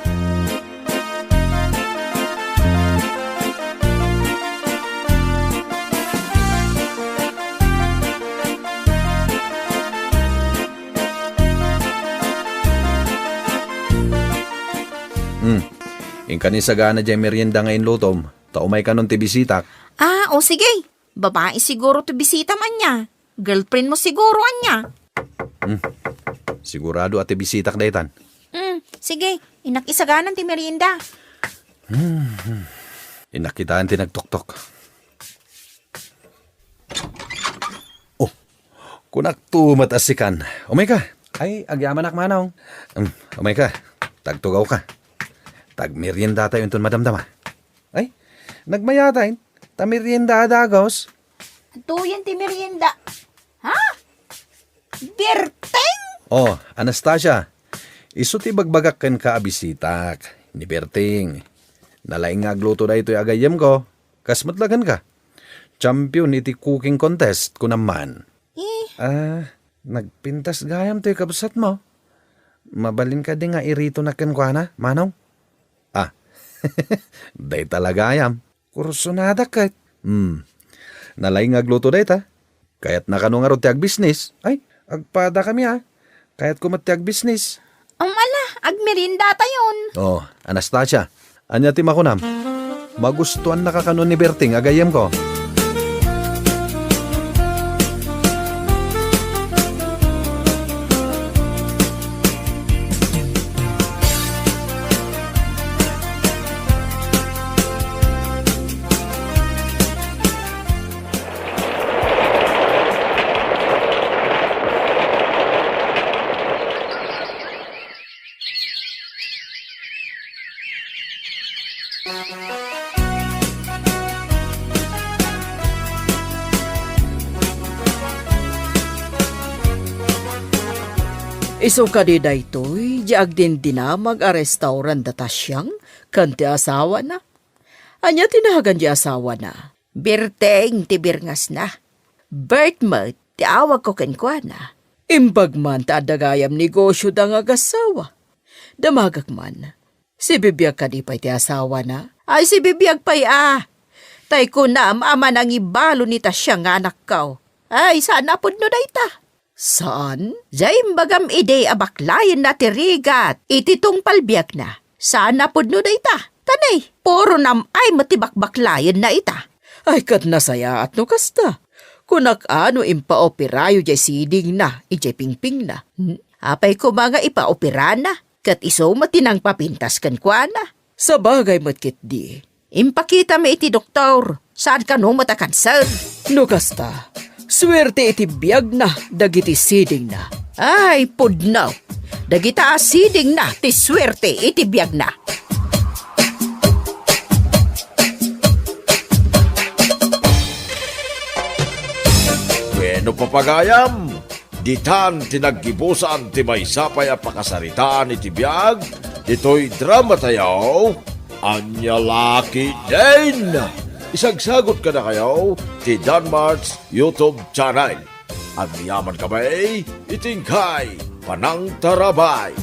Hmm. Inka ni sagana diay merienda nga inlutom, ta umay kanon ti bisitak. Ah, o sige. Babai siguro ti bisitam ania. Girlfriend mo siguro ania. Hmm. Sigurado a ti bisitak daytan. Hmm, sige. Innak isaganan ti merienda. Hmm. Innak kitaen ti nagtoktok. Oh, kunakto met a sikan. Umayka. Ay, agyamanak, Manong. Hmm, umayka. Tagtugawka. Tagmeriendatayo inton madamdama. Ay, nagmayatay. Ta merienda a dagus. Adtoyen ti merienda. Ha? Berting? Oh, Anastasia. Isu ti bagbagak kenka a bisitak. Ni Berting. Nalaing nga agluto daytoy a gayyemko. Kas met la kenka. Champion iti cooking contest, kunam man. Eh. Ah, nagpintas gayam toy kabsatmo. Mabalin kadi nga iritonak kenkuana, Manong? Ah, dayta la gayam. Kursonadak ket. Hmm. Nalaing nga agluto dayta. Kayatna kano ngarud ti agbisnis? Ay, agpadakami a. Kayatko met ti agbisnis. Um, ala, agmeriendatayon. Oh, Anastasia, ania ti makunam? Magustuannaka kano ni Berting a gayyemko? Isu kadi daytoy di agdindinamag a restaurant da Tasiang ken ti asawana? Ania ti nagan ti asawana? Birteng ti birngasna. Bert met ti awagko kenkuana. Imbag man ta adda gayam negosioda nga agassawa. Damagek man. Sibibiag kadi pay ti asawana? Ay, sibibiag pay a. Tay kunam a manangibalo ni Tasia nga anakko. Ay, saan a pudno dayta. Saan? Diay imbagam idi a baklayenna ti rigat iti tungpal biagna. Saan a pudno dayta. Tanay, puro nam-ay met ti bakbaklayenna ita. Ay, ket nasayaat no kasta. Kunak a no impaoperayo diay sidingna, idiay pingpingna. Hmm? Apay koma nga ipaoperana? Ket isu met ti nangpapintas kenkuana. Sabagay met ketdi. Impakitami iti doktor, saan kano met a kanser. No kasta, suerte iti biagna dagiti sidingna. Ay, pudno! Dagita a sidingna ti suerte iti biagna. Bueno, papagayam, ditan ti naggibusan ti maysa pay a pakasaritaan iti biag ditoy drama tayo, Ania La Ketdin. Isagsagut kadakayo ti Danmart's YouTube channel. Agyaman kami iti inkay panangtarabay.